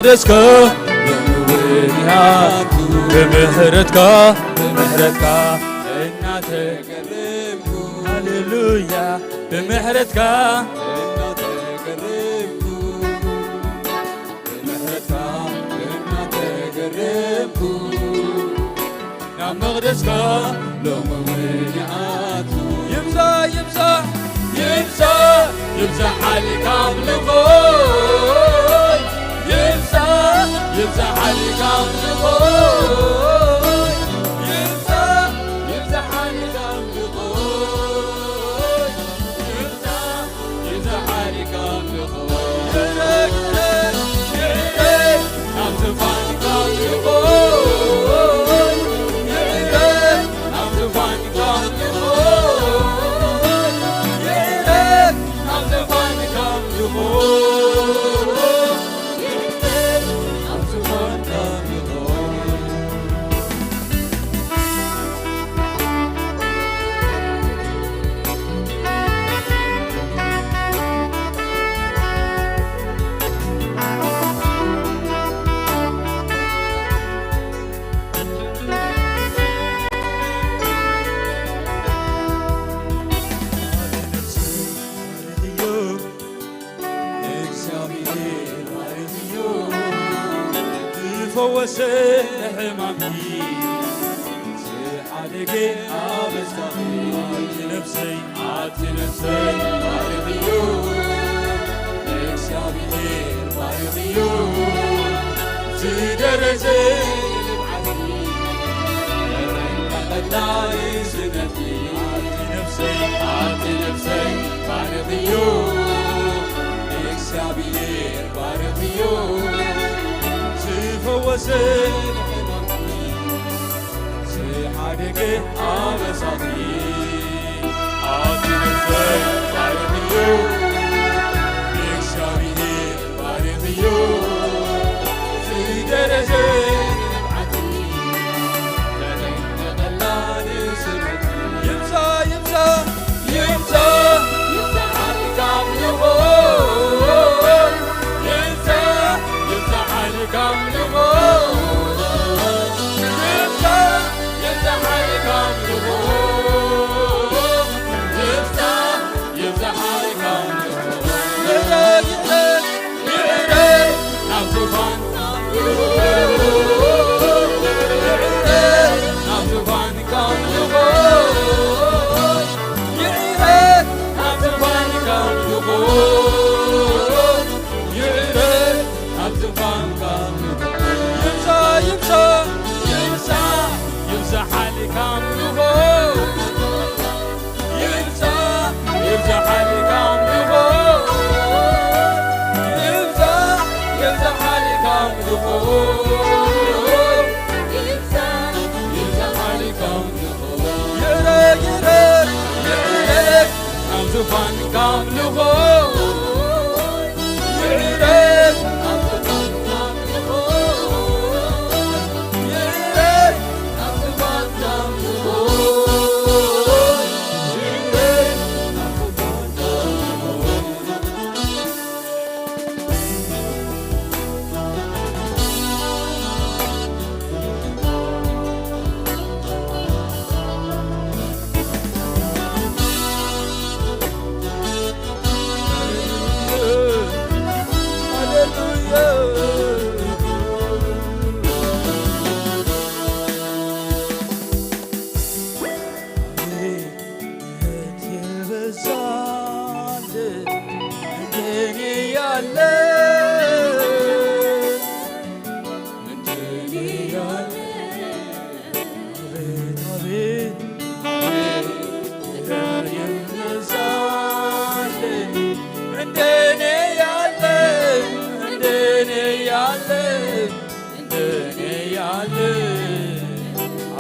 ደስካ ሎሚ እውን ይሃብኩ። ብምሕረትካ፣ ብምሕረትካ እናተገረምኩ። ሃሌሉያ። ብምሕረትካ እናተገረምኩ። ብምሕረትካ እናተገረምኩ። ናብ መቕደስካ ሎሚ እውን ይኣቱ። ይብዛሕ፣ ይብዛሕ፣ ይብዛሕ፣ ይብዛሓልካ ኣምልኾይ። ይብዛሕ፣ ይብዛሓልካ ኣምልኾይ። ይብዛሕ፣ ይብዛሓልካ ኣምልኾይ። ይብዛሕ፣ ይብዛሓልካ ኣምልኾ። ይዕረግ፣ ይዕረግ፣ ይዕረግ፣ ናብ ዝፋንካ ኣምልኾ። ይዕረግ፣ ናብ ዝፋንካ ኣምልኾ። ይዕረግ፣ ናብ ዝፋንካ ኣምልኾ። ይዕረግ፣ ናብ ዝፋንካ ኣምልኾ። እግዚኣብሔር ባርኽዮ፣ ዝፈወሰ ሕማምኪ፣ ዝሓደገ ኣበሳኺ። ኣቲ ነፍሰይ፣ ኣቲ ነፍሰይ ባርኽዮ፣ እግዚኣብሔር ባርኽዮ፣ ዝደረሰ ልምዓትኪ፣ ተጠንቀቐላ ስነትኪ። ኣቲ ነፍሰይ፣ ኣቲ ነፍሰይ ባርኽዮ፣ እግዚኣብሔር ባርኽዮ፣ ዝፈወሰ ሕማምኪ፣ ዝሓደገ ኣበሳኺ። ኣቲ ነፍሰይ ባርኽዮ፣ እግዚኣብሔር ባርኽዮ፣ ዝደረሰ ልምዓትኪ፣ ተጠንቀቐላ ስነትኪ። ይብዛሕ፣ ይብዛሕ፣ ይብዛሕ፣ ይብዛሓልካ ኣምልኾ። ይብዛሕ፣ ይብዛሓልካ ኣምልኾ። ይብዛሕ፣ ይብዛሓልካ ኣምልኾ። ይብዛሕ፣ ይብዛሓልካ ኣምልኾ። ይዕረግ፣ ይዕረግ፣ ይዕረግ፣ ናብ ዙፋን። ይዕረግ፣ ናብ ዙፋን። ኣምልኾ ይዕረግ፣ ኣብ ዙፋንካ ኣምልኾ ይዕረግ፣ ኣብ ዙፋንካ ኣምልኾ ይብዛሕ፣ ይብዛሕ፣ ይብዛሕ፣ ይብዛሓልካ ኣምልኾ ይብዛሕ፣ ይብዛሓልካ ኣምልኾ ይብዛሕ፣ ይብዛሓልካ ኣምልኾ ይብዛሕ፣ ይብዛሓልካ ኣምልኾ ይዕረግ፣ ይዕረግ፣ ይዕረግ፣ ኣብ ዙፋንካ ኣምልኾ። ይዕረግ፣ ኣብ ዙፋንካ ኣምልኾ። ይዕረግ፣ ኣብ ዙፋንካ ኣምልኾ። ይዕረግ፣ ኣብ ዙፋንካ ኣምልኾ።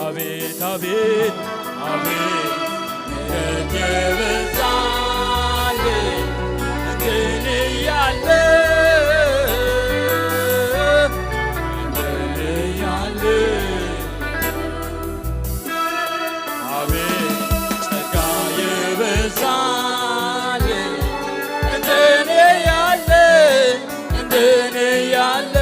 አቤት አቤት አቤት ምሕረት የበዛልኝ እንደኔ ያለ እንደኔ ያለ አቤት ጸጋ የበዛልኝ እንደኔ ያለ እንደኔ ያለ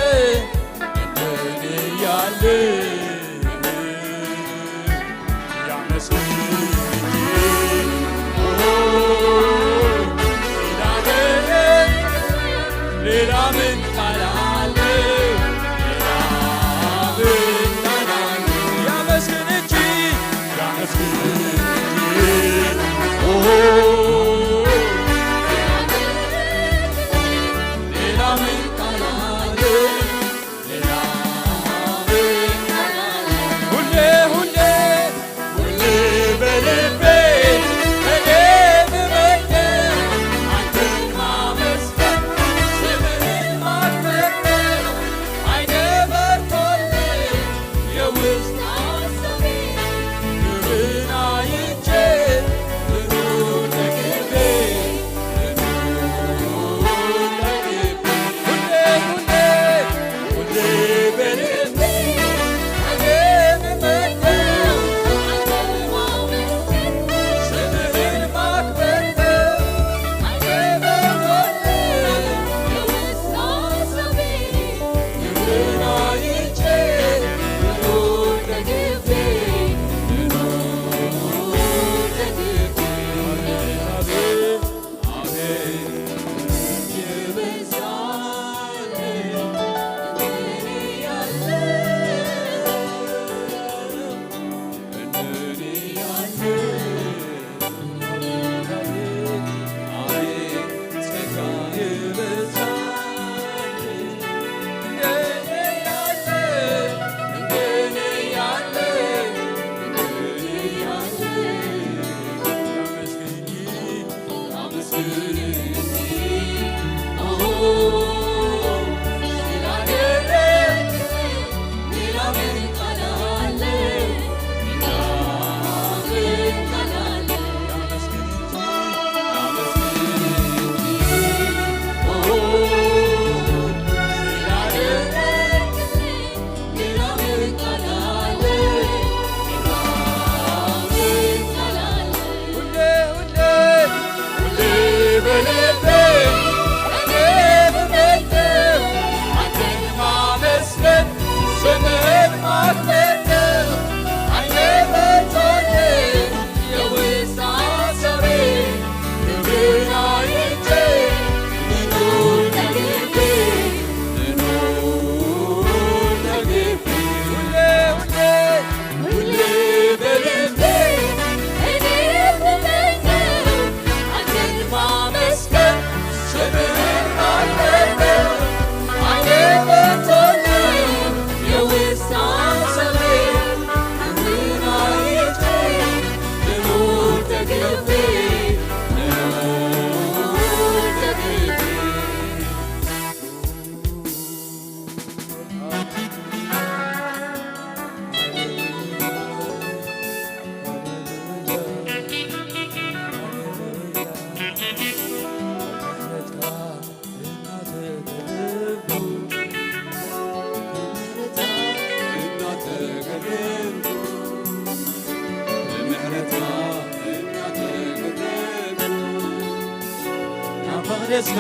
እስካ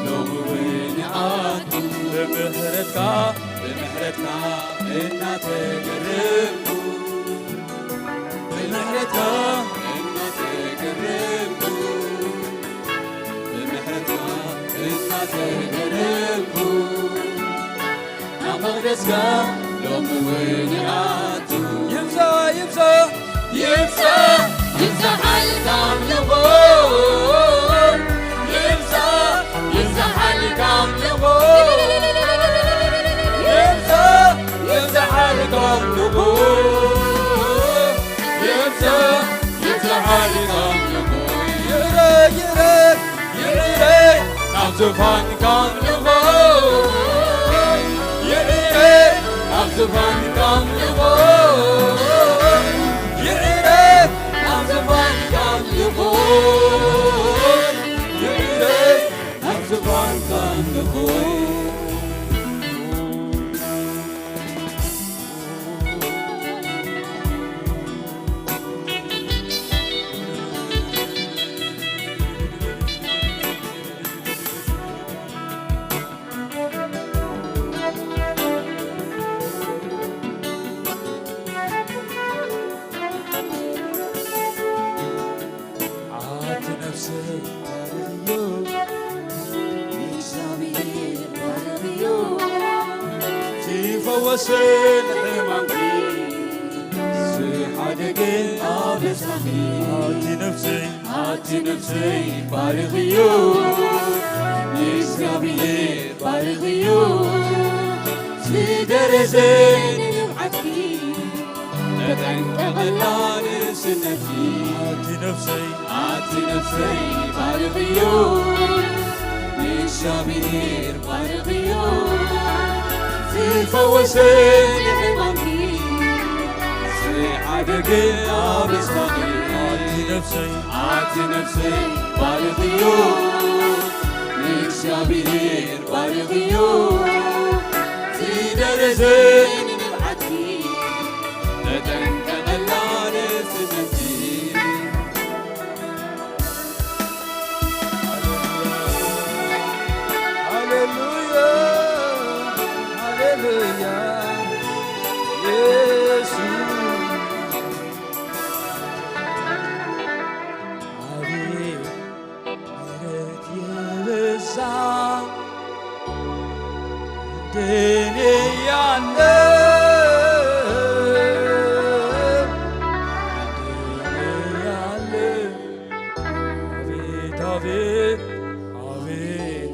ሎሚ እውን ይኣቱ ብምሕረትካ፣ ብምሕረትካ እናተገረምኩ፣ ብምሕረትካ እናተገረምኩ፣ ብምሕረትካ እናተገረምኩ፣ ናብ መቕደስካ ሎሚ እውን ይኣቱ። ይብዛ፣ ይብዛ፣ ይብዛ፣ ይብዛሓልካ ኣምልኾ። ይብዛ፣ ይብዛሓልካ ኣምልኾ። ይብዛ፣ ይብዛሓልካ ኣምልኾ። ይብዛ፣ ይብዛሓልካ ኣምልኾ። ይእረግ፣ ይእረግ፣ ይእረግ ናብ ዙፋንካ ኣምልኾ። ይእረግ ናብ ዙፋንካ ኣምልኾ። ይእረግ ናብ ዙፋንካ ኣምልኾ። ይእረግ ናብ ዙፋንካ ኣምልኾ። ኣቲ ነፍሰይ ባርኽዮ፣ እግዚኣብሔር ባርኽዮ። ዝፈወሰን ሕማምኪ ዝሓደገ ኣበሳኺ። ኣቲ ነፍሰይ፣ ኣቲ ነፍሰይ ባርኽዮ፣ ንእግዚኣብሔር ባርኽዮ። ዝደረዘ ንንብዓትኪ ተጠንቀቐላ ንእስነትኪ። ኣቲ ነፍሰይ፣ ኣቲ ነፍሰይ ባርኽዮ፣ ንእግዚኣብሔር ባርኽዮ። ዝፈወሰ ንሕማምኪ ዝሓደገ ኣበሳኺ። ኣቲ ነፍሰይ፣ ኣቲ ነፍሰይ ባርኽዮ፣ ንእግዚኣብሔር ባርኽዮ። ዝደረዘ ንንብዓትኪ ተጠንቀቐላ ንእስነትኪ። ሃሌሉያ፣ ሃሌሉያ፣ ኢየሱስ። ኣቤት ምሕረት የበዛ እንደኔ ያለ፣ እንደኔ ያለ። አቤት፣ አቤት፣ አቤት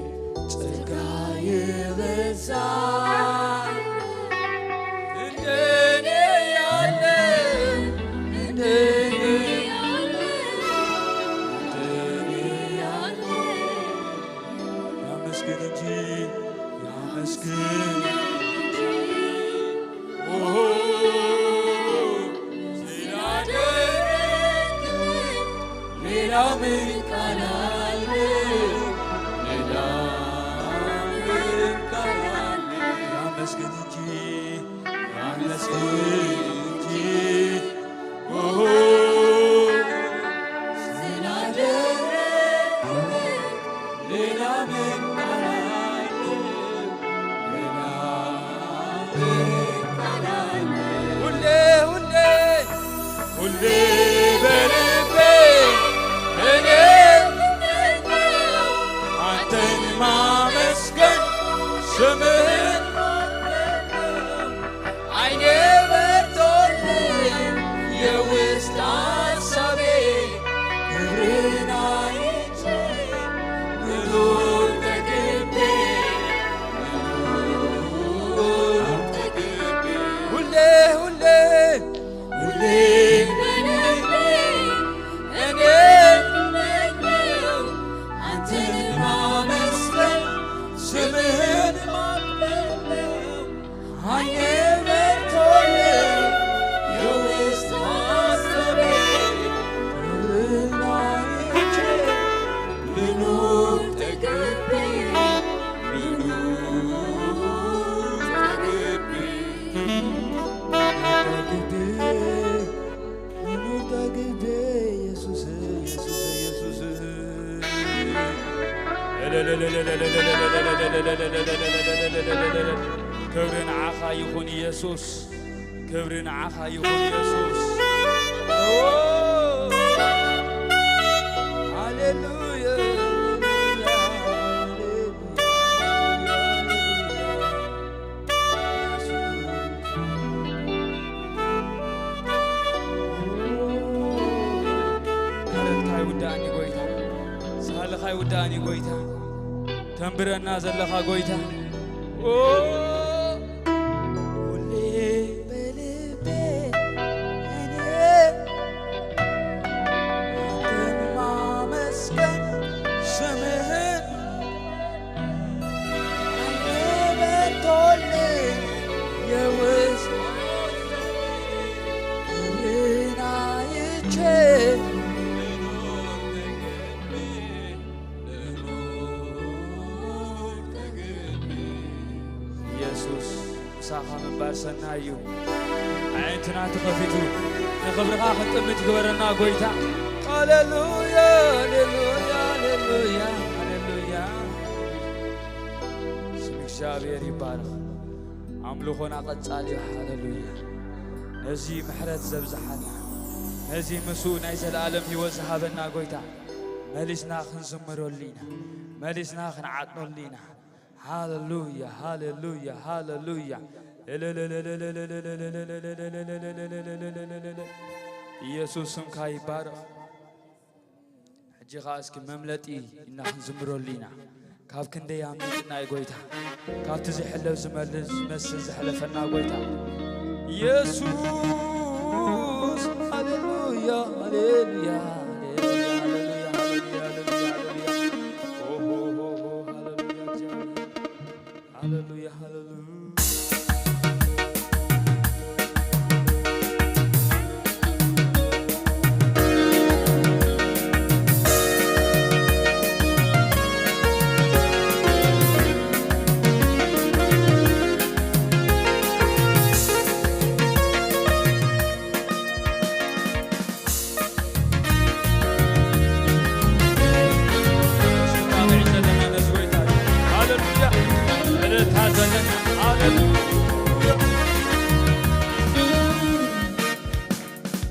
ጸጋ የበዛ እንደኔ ያለ፣ እንደኔ ያለ፣ እንደኔ ያለ። ያመስግን እንጂ፣ ያመስግን እንጂ። ኦ፣ ስላደረግክልኝ ሌላ ምን ቃል አለ? ሌላ ምን ቃል አለ? ያመስግን እንጂ፣ ያመስግን እንጂ። ኦ፣ ስላደረግክልኝ ሌላ ምን ቃል አለ? ሌላ ምን ቃል አለ? ሁሌ፣ ሁሌ፣ ሁሌ በልቤ እኔ አንተን ማመስገን፣ ስምህን ማመስገን። አይኔ በርቶልኝ የውስጥ ሐሳቤ ክብርን አይቼ መኖር ተገቤ፣ መኖር ተገቤ። ሁሌ፣ ሁሌ፣ ሁሌ ክብሪ ንዓኻ ይኹን ኢየሱስ፣ ክብሪ ንዓኻ ይኹን ኢየሱስ። ሃሌሉያ፣ ሃሌሉያ፣ ሃሌሉያ። ምሕረትካ ይውዳእኒ ጎይታ፣ ሳህልኻ ይውዳእኒ ጎይታ። ተንብረና ዘለኻ ጎይታ። ኦ፣ ሁሌ በልቤ እኔ አንተን ማመስገን ስምህን አንደበቶልኝ የውስጥ ክብርን አይቼ ኢየሱስ ምሳኻ ምንባር ሰናይ እዩ። ኣዒንትና ተኸፊቱ ንኽብርኻ ክንጥምት ይግበረና ጎይታ። ሃሌሉያ፣ ሃሌሉያ፣ ሃሌሉያ፣ ሃሌሉያ። ስም እግዚኣብሔር ይባረኽ። ኣምልኾና ቀጻሊ እዩ። ሃሌሉያ። ነዚ ምሕረት ዘብዝሓልና፣ ነዚ ምስኡ ናይ ዘለኣለም ህይወት ዝሃበና ጎይታ መሊስና ክንዝምረሉ ኢና። መሊስና ክንዓጥነሉ ኢና። ሃሌሉያ፣ ሃሌሉያ፣ ሃሌሉያ። ኢየሱስ ስምካ ይባረኽ። ሕጂ ኸዓ እስኪ መምለጢ እና ክንዝምረሉ ኢና። ካብ ክንደይ ኣምሊጥና እዩ ጎይታ፣ ካብቲ ዝሕለፍ ዝመልስ ዝመስል ዘሕለፈና ጎይታ ኢየሱስ። ሃሌሉያ፣ ሃሌሉያ፣ ሃሌሉያ፣ ሃሌሉያ፣ ሃሌሉያ፣ ሃሌሉያ። ኦ፣ ኦ፣ ኦ፣ ኦ፣ ሃሌሉያ፣ እግዚኣብሔር። ሃሌሉያ፣ ሃሌሉያ። ሃሌሉያ።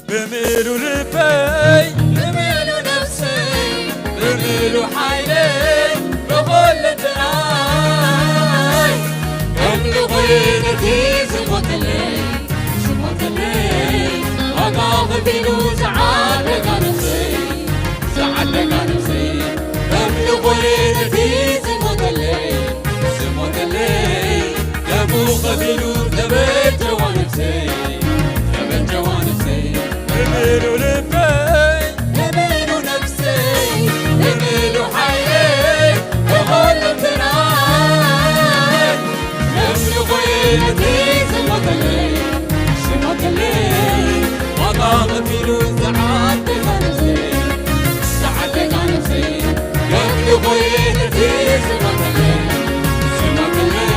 ብምሉ ልበይ፣ ብምሉ ነፍሰይ፣ ብምሉ ሓይለይ፣ ብኹሉ ጥራይ ኣምልኾ ነቲ ዝሞተለይ። ዝሞተለይ፣ ዋጋ ከፊሉ ዝዓደጋ ነፍሰይ፣ ዝዓደጋ ነፍሰይ፣ ኣምልኾ ነቲ ዝሞተለይ፣ ዝሞተለይ፣ ደሙ ከፊሉ ተበጀዋ ነፍሰይ፣ ተበጀዋ ነፍሰይ። እመኑ ልበይ፣ እመኑ ነፍሰይ፣ እመኑ ሓይለይ፣ ብኹሉ ጥራይ ነፍሲ ኮይነቲ ዝሞተለይ፣ ዝሞተለይ፣ ዋጋ ከፊሉ ዝዓደጋ ነፍሰይ፣ ዝዓደጋ ነፍሰይ፣ ነፍሲ ኮይነቲ ዝሞተለይ፣ ዝሞተለይ፣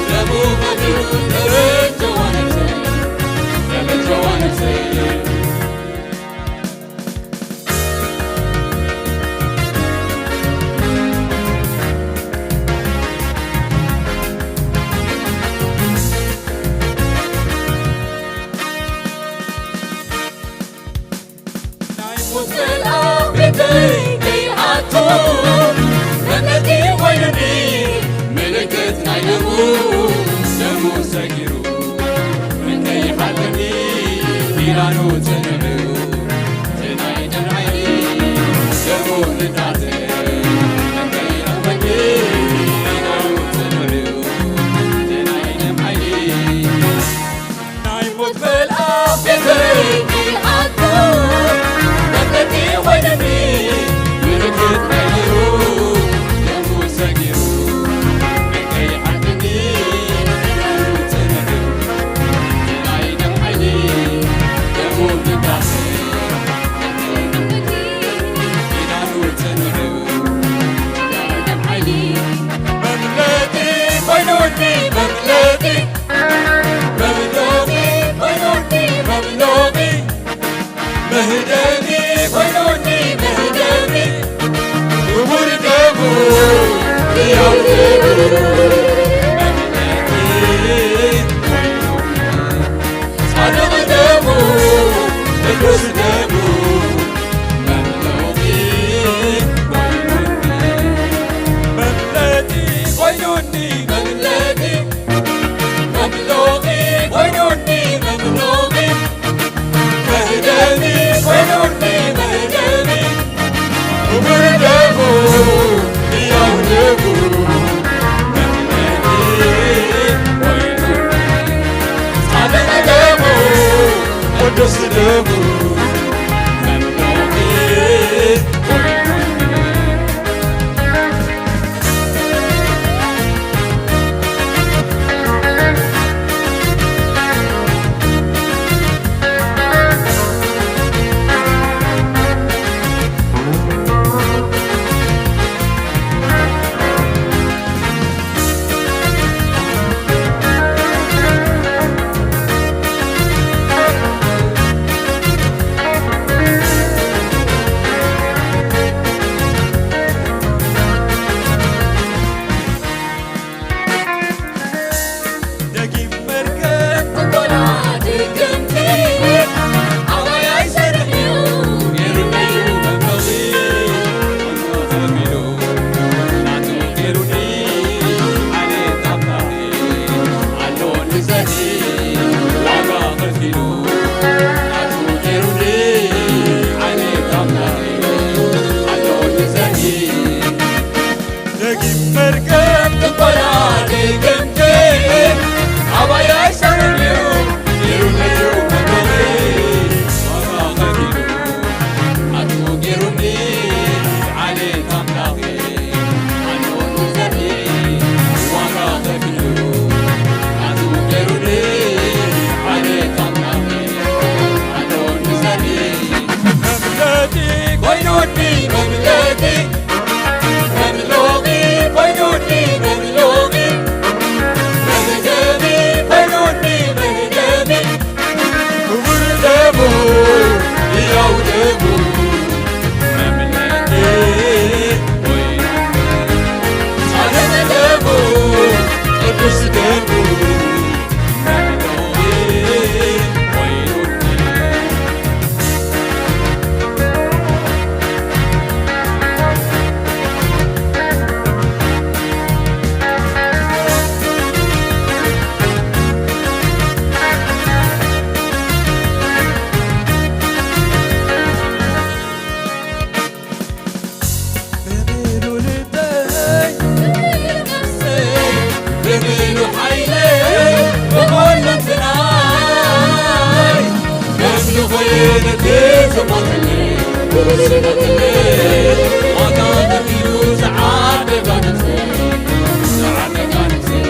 ደሙ ከፊሉ ተበጀዋ ነፍሰይ፣ ተበጀዋ ነፍሰይ። ናይ ሞት መልኣኽ ቤተይ ከይኣቱ፣ መምለጢ ኮይኑኒ፣ ምልክት ናይ ደሙ፣ ደሙ ሰጊሩ፣ እንከይሓልፈኒ፣ ኪዳኑ ጽንዕ እዩ። ዋጋ ከፊሉ ናቱ ገይሩኒ ዓሌት ኣምላኸይ ኣሎ ንዘኒ። ደጊም መርገም ጥንቆላ ደገምቲ ኣባይ ኣይሰርልዩ ገይሩኒ እዩ መበሊ። ዋጋ ከፊሉ ናቱ ገይሩኒ ዓሌት ኣምላኸይ። ክቡር ደሙ ሕያው ደሙ መምለኪ ኮይኑ ጻድቕ ደሙ ቅዱስ ደሙ መምለኪ ኮይኑኒ። ብምሉ ልበይ፣ ብምሉ ሓይለይ፣ ብኹለንትናይ፣ ከም ዝኾነ እቲ ዝሞተለይ፣ ዝሞተለይ፣ ዋጋ ከፊሉ ዝዓደጋ ነፍሰይ፣ ዝዓደጋ ነፍሰይ፣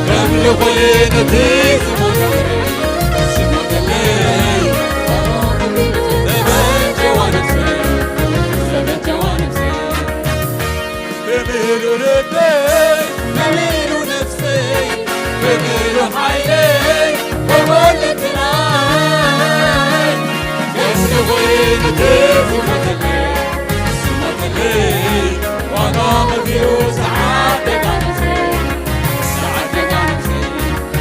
ከም ዝኾነ እቲ ዝሞተለይ፣ ዝሞተለይ፣ ዘበን ጀዋ ነፍሰይ፣ ዘበን ጀዋ ነፍሰይ። ብምሉ ልበይ፣ ብምሉ ነፍሰይ፣ ብምሉ ሓይለይ፣ ብኹልንትናይ፣ ከምዚ ኮይኑ ዝሞተለይ፣ ዝሞተለይ፣ ዋጋ ከፊሉ ዝዓደጋ ነፍሰይ፣ ዝዓደጋ ነፍሰይ፣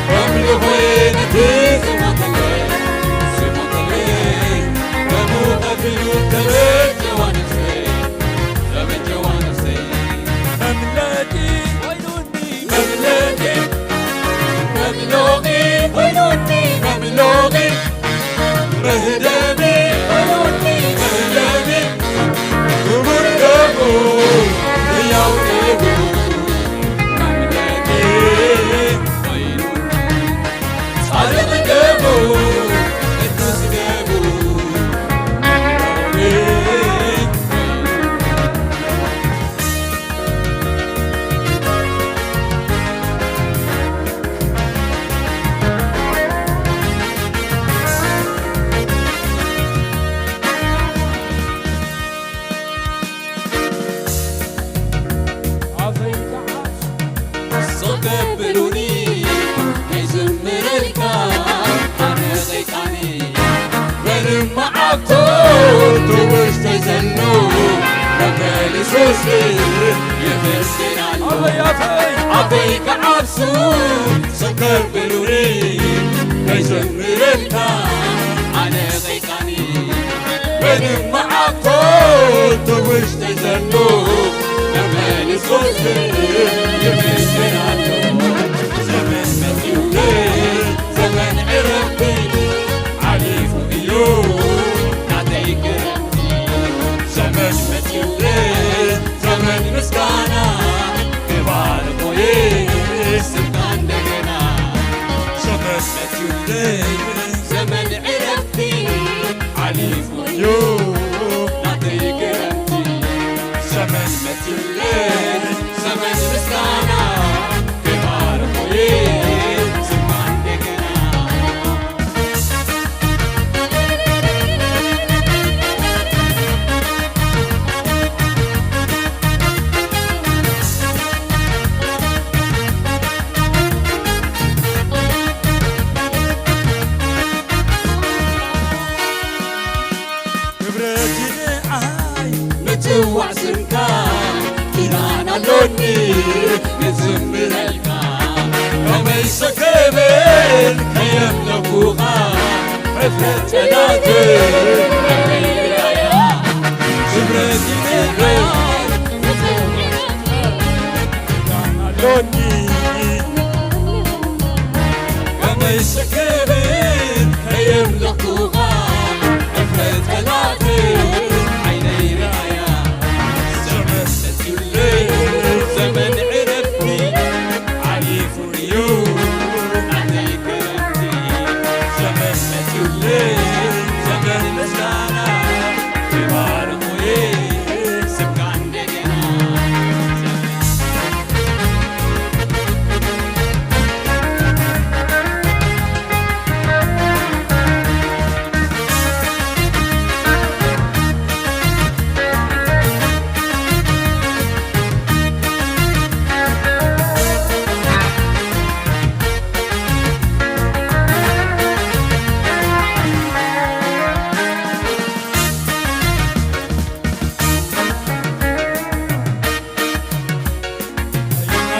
ከምዚ ኮይኑ ዝሞተለይ፣ ዝሞተለይ፣ ደሙ ከፊሉ ተበጀዋ ነፍሰይ። ዘበጀዋ ነፍሰይ መምለጢ ኮይኑኒ፣ መምለጢ፣ መምሎቂ ኮይኑኒ፣ መምሎቂ፣ መህደሚ ኮይኑኒ፣ መህደሚ፣ ክቡር ደሙ፣ ህያው ደሙ፣ መምለጢ ኮይኑኒ። ጻድቕ ደሙ፣ ቅዱስ ደሙ፣ ኣፈይ ከዓስ ስቕ ከብሉኒ ከይዝምረልካ ኣነ ቐይቃኒ። በልማ ኣብቶ እቲ ውሽጠይ ዘሎ መመሊሱስ የመስግን ኣሎ። ኣፈይ፣ ኣፈይ። ኣፈይ ከዓብሱ ስቕ ከብሉኒ ከይዝምረልካ ኣነ ቐይቃኒ። ምንም መዓልቶ እቲ ውሽጠይ ዘሎ መመሊሱስ ይምስገን ኣሎ። ዘመን መጺኡለይ ዘመን ዕረፍቲ ሓሊፉ እዩ ናተይ ክረምቲ። ዘመን መጺኡለይ ዘመን ምስጋና ክባርኾ እየ ስምካ እንደገና። ዘመን መጺኡለይ ዘመን ዕረፍቲ ሓሊፉ እዩ ናተይ ክረምቲ። ዘመን መጺኡለይ ዘመን ምስጋና ክባርኾ እየ ስምካ እንደገና። ክብረት ንዓይ ምጽዋዕ ስምካ ኪዳን ኣሎኒ ክዝምረልካ። ከመይ ሰከበን ከየምለኩኻ ሕፍረት ጸላእተይ ኣበይ ርኣያ። ክብረት ንዓይ ምጽዋዕ ስምካ ኪዳን ኣሎኒ። ክብር ከየምለኽኩኻ፣ ሕፍረት ጠላተይ ዓይነይ ረኣያ። ዘመን መጺኡለይ፣ ዘመን ዕረፍቲ ሓሊፉ እዩ ናተይ ክረምቲ። ዘመን መጺኡለይ፣ ዘመን ምስጋና ይባርኽ እየ ስምካ እንደገና።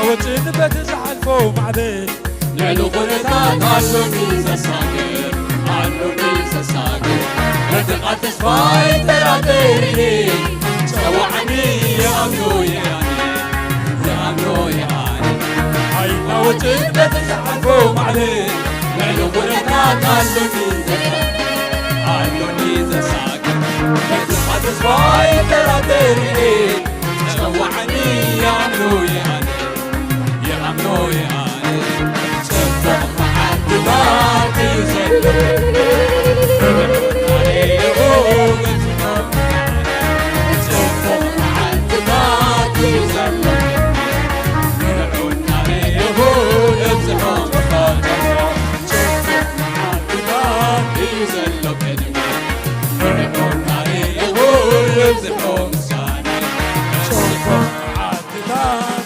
ወጽን በቲ ዝሓልፎ ማዕበል ልዕሊ ኩነታት ኣሎኒ ዘሳግር፣ ኣሎኒ ዘሳግር። በቲ ቃል ተስፋ ኣይጠራጠርን፣ ጸዋዕኒ ይኣምኖ ይኣነ፣ ይኣምኖ ይኣነ። ኣይናወጽን በቲ ዝሓልፎ ማዕበል ልዕሊ ኩነታት ኣሎኒ ዘሳግር፣ ኣሎኒ ዘሳግር። በቲ ቃል ተስፋ ኣይጠራጠርን፣ ጸዋዕኒ ይኣምኖ ይኣነ፣ ይኣምኖ ይኣነ። ጽቡቕ መዓልትታት እዩ ዘሎ። ጽቡቕ መዓልትታት እዩ ዘሎ። ንዑ እናርኣዮ ነብዝሖ መፋቀሮ። ጽቡቕ መዓልትታት እዩ ዘሎ ቅድሚ። ንዑ እናርኣዮ ነብዝሖ ምስጋና። ጽቡቕ መዓልትታት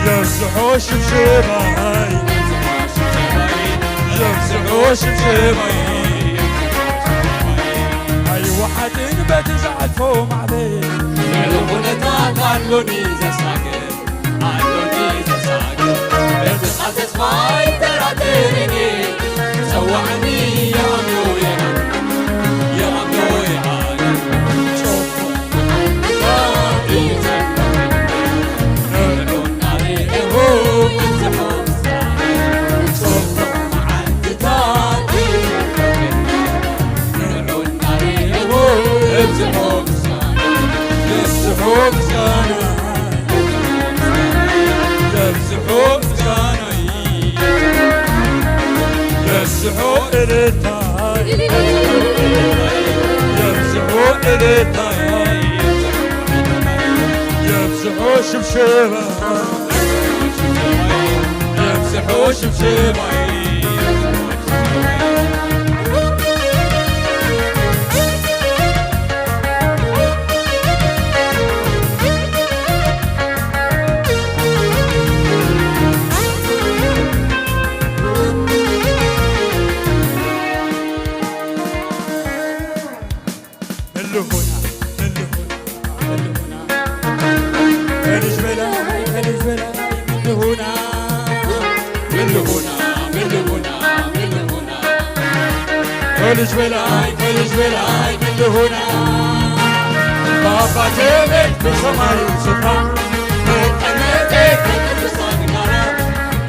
የብዝሖ ሽብሸባይ፣ የብዝሖ ሽብሸባይ። ኣይወሓጥን በቲ ዝሓልፎ ማዕበል። ልዕሊ ኩነታት ኣሎኒ ዘሳግር፣ ኣሎኒ ዘሳግር። በቲ ቃል ተስፋ ኣይጠራጠርን። ጸዋዕኒ ይኣምኖ ይኣምኖ፣ ይኣምኖ ይኣምኖ። የብዝሖ እልልታይ፣ የብዝሖ እልልታይ፣ የብዝሖ ሽብሸባ፣ የብዝሖ ሽብሸባ። ህልሁና፣ ህልሁና፣ ህልሁና። ከልጅ በላይ፣ ከልጅ በላይ፣ ህልሁና። ህልሁና፣ ህልሁና፣ ህልሁና። ከልጅ በላይ፣ ከልጅ በላይ፣ ህልሁና። በአባቴ ቤት በሰማዩ ስፍራ መቀመጤ ከቅዱሳን ጋራ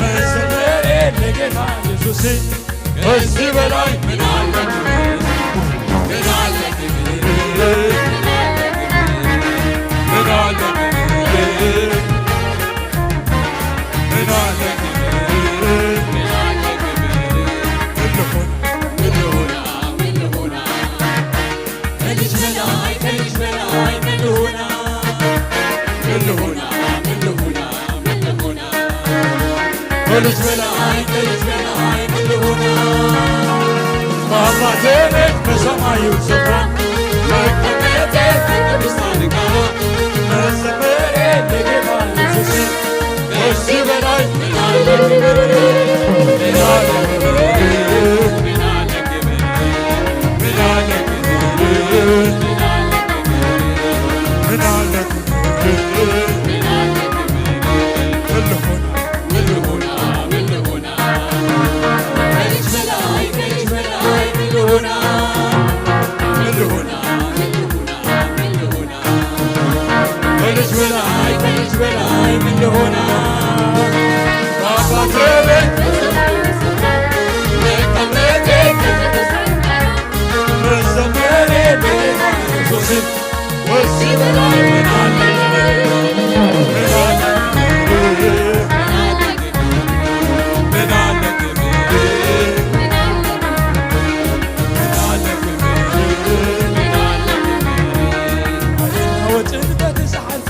መዘመሬ ለጌታ ኢየሱስ። ከዚህ በላይ ምን አለ ክብር? ምን አለ ክብር? ምን አለ ክብር? ምን አለ ክብር? ምን ልሆን? ምን ልሆን? ምን ልሆን? ከልጅ በላይ፣ ከልጅ በላይ ምን ልሆን? ምን ልሆን? ምን ልሆን? ምን ልሆን? ከልጅ በላይ፣ ከልጅ በላይ ምን ልሆን? በአባቴ ቤት በሰማዩ ስፍራ መቀመጤ ከቅዱሳን ጋራ መዘመሬ ለጌታ ኢየሱስ። ከዚህ በላይ ምን አለ ክብር? ምን አለ ክብር? ምን አለ ክብር? ምን አለ ክብር? ምን አለ ክብር?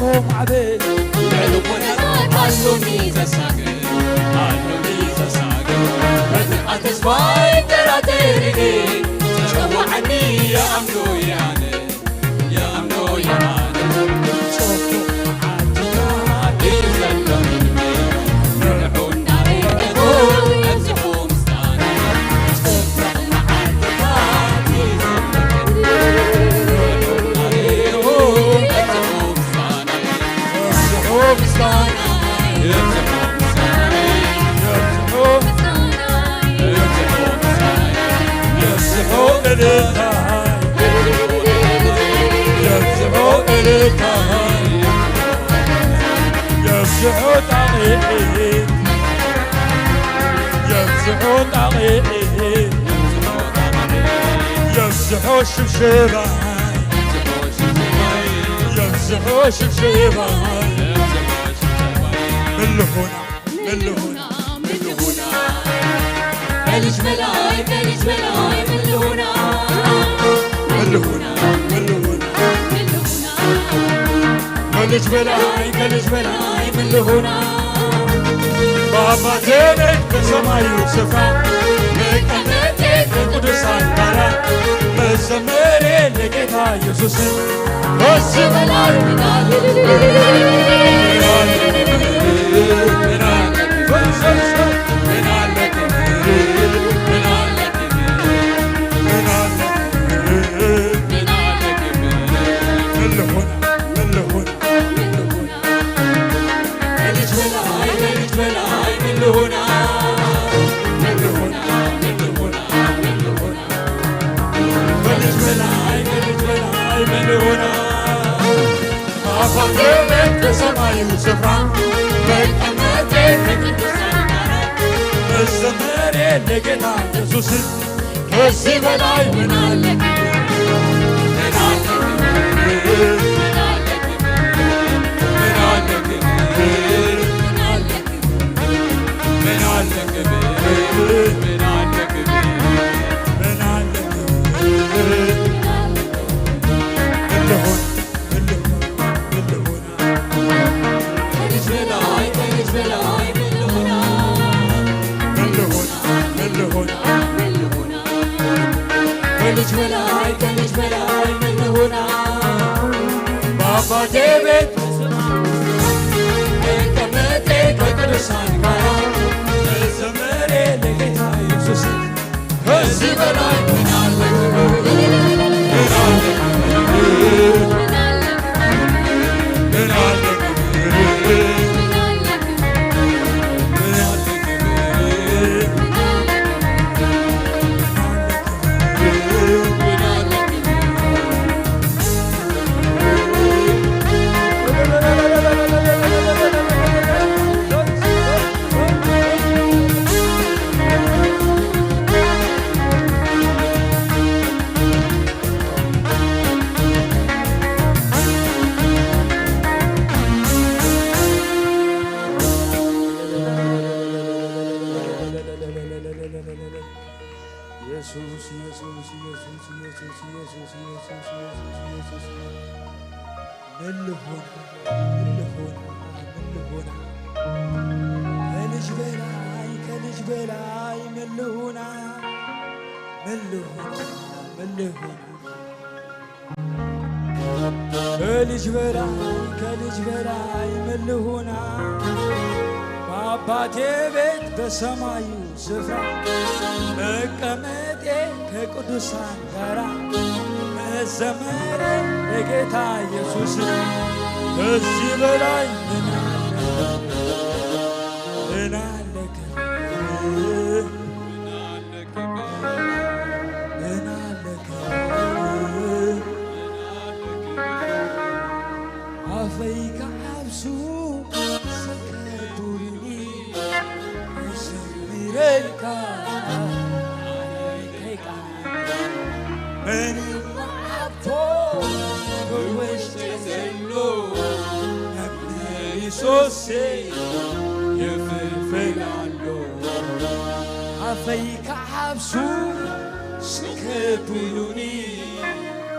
ማዕበል ልዕሊ ኩነታት ኣሎሚ ዘሳግር፣ ኣሎሚ ዘሳግር። በብርሃን ተስፋ ይጠራጠር እየ፣ ጸዋዓኒ ይኣምኖ እየ ኣነ፣ ይኣምኖ እየ ኣነ። ጽቡቕ መዓልትታት እዩ ዘሎ ህልመይ፣ ንዕኡ እናረኣኹ ኣብዚሑ ምስጋናይ። ጽቡቕ መዓልትታት እዩ ዘሎ ህልመይ፣ ንዕኡ እናረኣኹ ኣብዚሑ ምስጋናይ። የብዝሑ ምስጋና፣ የብዝሑ ምስጋና፣ የብዝሑ ምስጋና፣ የብዝሑ ምስጋና፣ የብዝሑ እልልታ፣ የብዝሑ እልልታ፣ የብዝሑ ጣቕዒት፣ የብዝሑ ጣቕዒት፣ የብዝሑ ሽብሸባ። የብዝሑ ሽብሸባ። መለሆና፣ መለሆና፣ መለሆና። ከልጅ በላይ፣ ከልጅ በላይ መለሆና። መለሆና፣ መለሆና፣ መለሆና። ከልጅ በላይ፣ ከልጅ በላይ መለሆና። በአባቴ ቤት በሰማዩ ስፍራ መቀመጤ ከቅዱሳን ጋራ መዘመሬ ለጌታ ኢየሱስ ከዚህ በላይ ምን አለ? ምን አለ? ምን አለ? ምን አለ? ምን አለ? ምን ልሆን? ምን ልሆን? ከልጅ በላይ፣ ከልጅ በላይ ምን ልሆና? ምን ልሆና? ምን ልሆና? ምን ልሆና? ከልጅ በላይ፣ ከልጅ በላይ ምን ልሆና? አባቴ ቤት በሰማዩ ስፍራ መቀመጤ ከቅዱሳን ጋር መዘመሬ ለጌታ ኢየሱስ ከዚህ በላይ ምን አለ? ምን አለ? ምን አለ ክብር? ምን አለ ክብር? ምን አለ ክብር? ምን ልሆን? ምን ልሆን? ምን ልሆን? ከልጅ በላይ፣ ከልጅ በላይ ምን ልሆን? ምን ልሆን? ምን ልሆን? ከልጅ በላይ፣ ከልጅ በላይ ምን ልሆን? በአባቴ ቤት መቀመጤ ከቅዱሳን ጋር መዘመሬ ለጌታ ኢየሱስ ከዚህ በላይ ምን አለ? ምን አለ? ምን አለ? ኢየሱስ፣ ኢየሱስ፣ ኢየሱስ። ምን ልሆን፣ ምን ልሆን፣ ምን ልሆን? ከልጅ በላይ፣ ከልጅ በላይ ምን ልሆና? ምን ልሆን፣ ምን ልሆን? ከልጅ በላይ፣ ከልጅ በላይ ምን ልሆና? በአባቴ ቤት በሰማዩ ስፍራ መቀመጤ ከቅዱሳን ጋራ መዘመሬ ለጌታ ኢየሱስ ከዚህ በላይ ምን አለ? ምን አለ ክብር? ምን አለ ክብር? ኣፈይ ክዓብሱ ሰከቡኒ ይዘምረልካ ኣረከይ ቃል ምንም ዓብቶ ብውሽጢ ዘሎ ናብ ኢየሱስ ይፍልፍል ኣሎ። ኣፈይ ክዓብሱ ስከቡሉኒ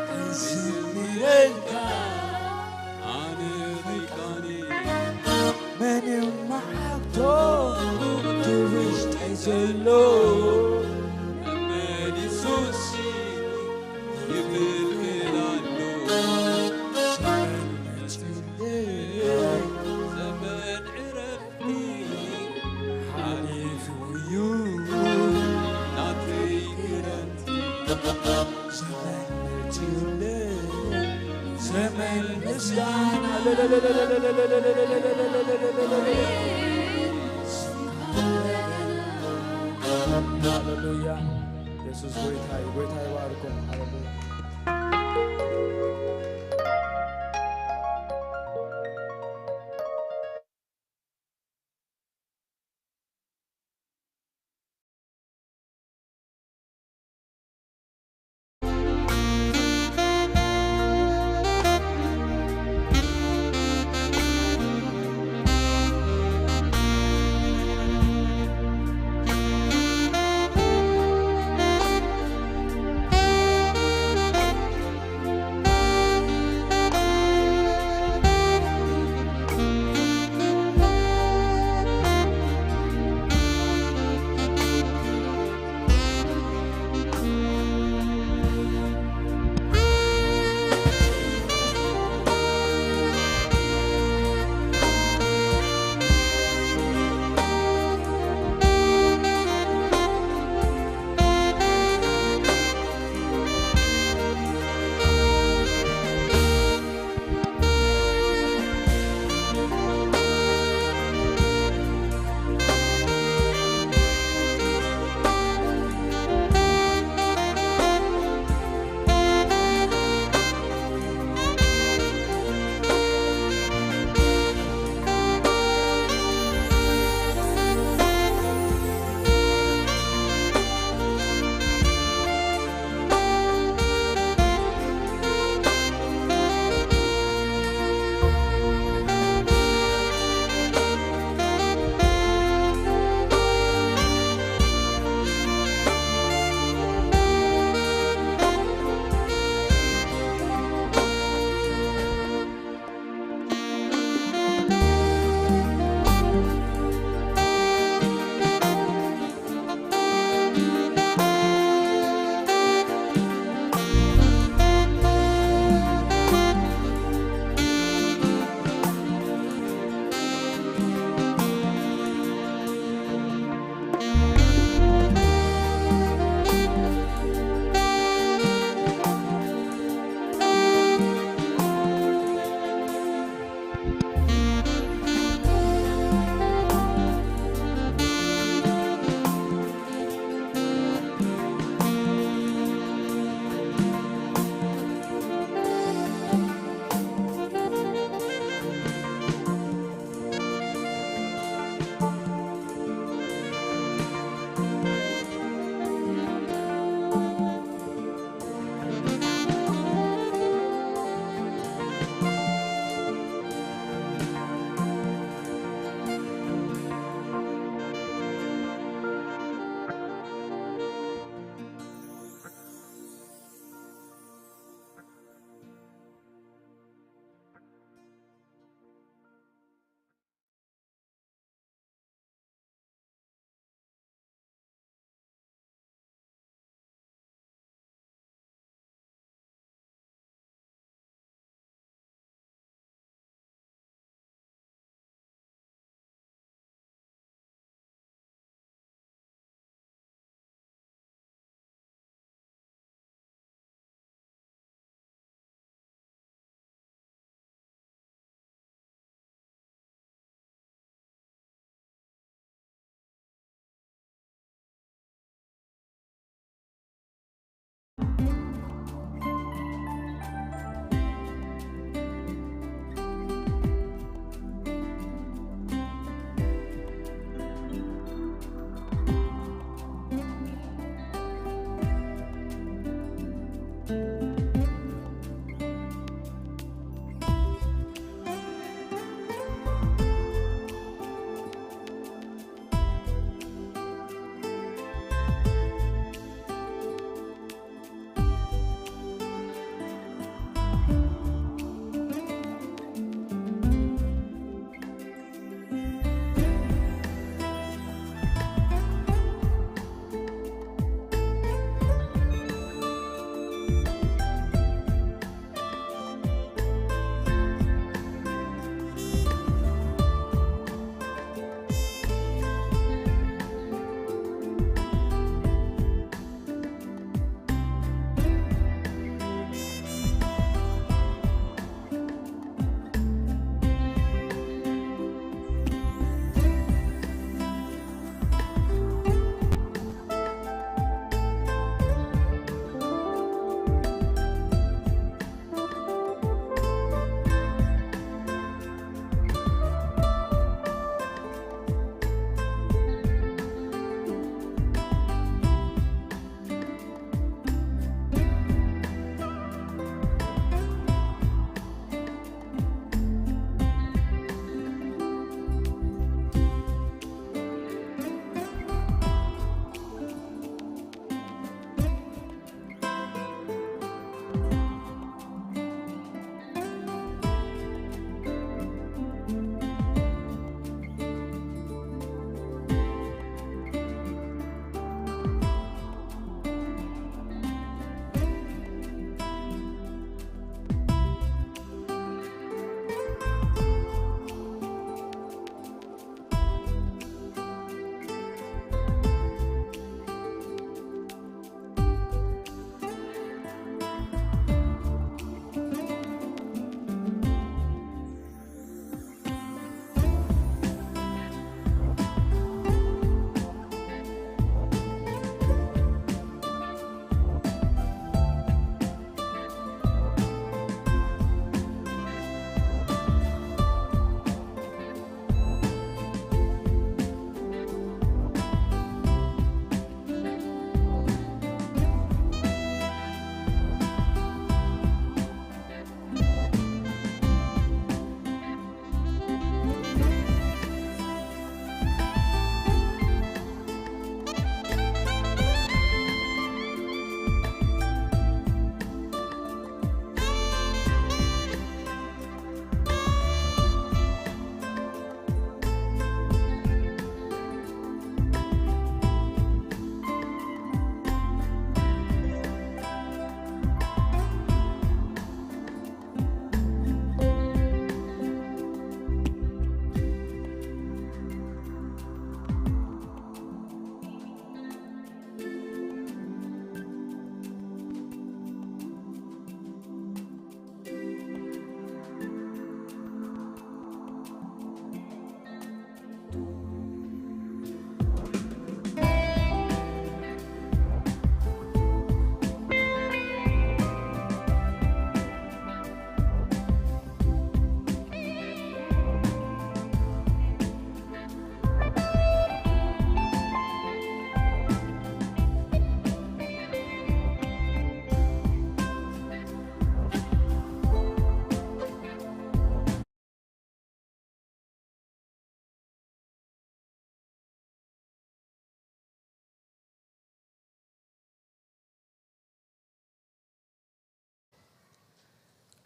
ክዝምረልካ ኣነ ዘሎ መመሊሱሲ ይብልክል ኣሎ። ዘመን መጺኡለይ፣ ዘመን ዕረፍቲ ሓሊፉ እዩ ናተይ ክረምቲ። ዘመን መጺኡለይ፣ ዘመን ምስጋና። ሃሌሉያ። ኢየሱስ ጎይታ እዩ። ጎይታ ይባርኩም። ሃሌሉያ።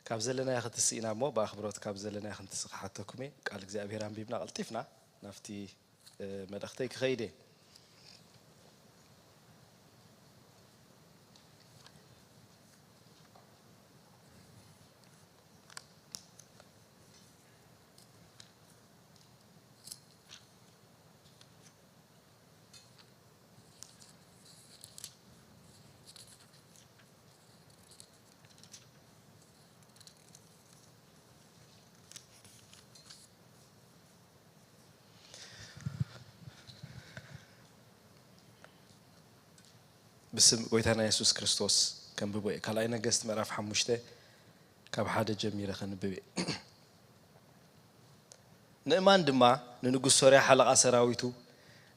ካብ ዘለናዮ ክትስኢና እሞ ብኣኽብሮት ካብ ዘለናዮ ክንትስ ክሓተኩም እየ። ቃል እግዚኣብሔር ኣንቢብና ቀልጢፍና ናብቲ፣ እ፣ መልእኽተይ ክኸይድ እየ። ብስም ጎይታና የሱስ ክርስቶስ ከንብቦ እየ። ካልኣይ ነገስት ምዕራፍ ሓሙሽተ ካብ ሓደ ጀሚረ ከንብብ እየ። ንእማን ድማ ንንጉስ ሶርያ ሓለቓ ሰራዊቱ፣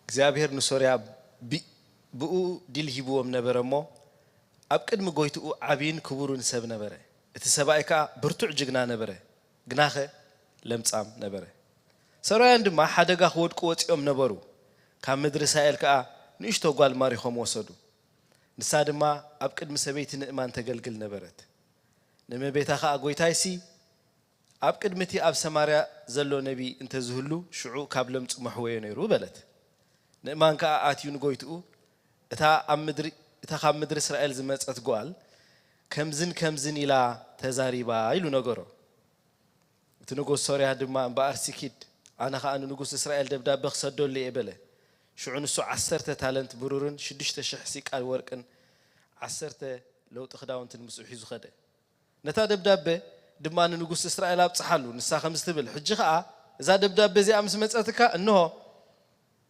እግዚኣብሔር ንሶርያ ብ-፣ ብኡ ድል ሂብዎም ነበረ እሞ፣ ኣብ ቅድሚ ጎይትኡ ዓብይን ክቡርን ሰብ ነበረ። እቲ ሰብኣይ ከኣ ብርቱዕ ጅግና ነበረ፣ ግናኸ ለምጻም ነበረ። ሶርያውያን ድማ ሓደጋ ክወድቁ ወጺኦም ነበሩ። ካብ ምድሪ እስራኤል ከኣ ንእሽቶ ጓል ማሪኾም ወሰዱ። ንሳ ድማ ኣብ ቅድሚ ሰበይቲ ንእማን ተገልግል ነበረት። ንእመቤታ ኸኣ፣ "ጐይታይሲ ኣብ ቅድሚ እቲ ኣብ ሰማርያ ዘሎ ነቢይ እንተ ዝህሉ፣ ሽዑ ካብ ለምጹ መሕወዮ ነይሩ" በለት። ንእማን ከኣ ኣትዩ ንጐይትኡ፣ "እታ ኣብ ምድሪ፣ እታ ካብ ምድሪ እስራኤል ዝመጸት ጓል ከምዝን ከምዝን ኢላ ተዛሪባ" ኢሉ ነገሮ። እቲ ንጉስ ሶርያ ድማ፣ "እምበኣርሲ ኪድ፣ ኣነ ኸኣ ንንጉስ እስራኤል ደብዳበ ክሰደሉ እየ" በለ። ሽዑ ንሱ ዓሰርተ ታለንት ብሩርን ሽዱሽተ ሽሕ ሲቃል ወርቅን ዓሰርተ ለውጢ ክዳውንትን ምስኡ ሒዙ ኸደ። ነታ ደብዳበ ድማ ንንጉስ እስራኤል ኣብጽሓሉ። ንሳ ከምዚ ትብል፣ "ሕጂ ኸኣ እዛ ደብዳበ እዚኣ ምስ መጸትካ፣ እንሆ፣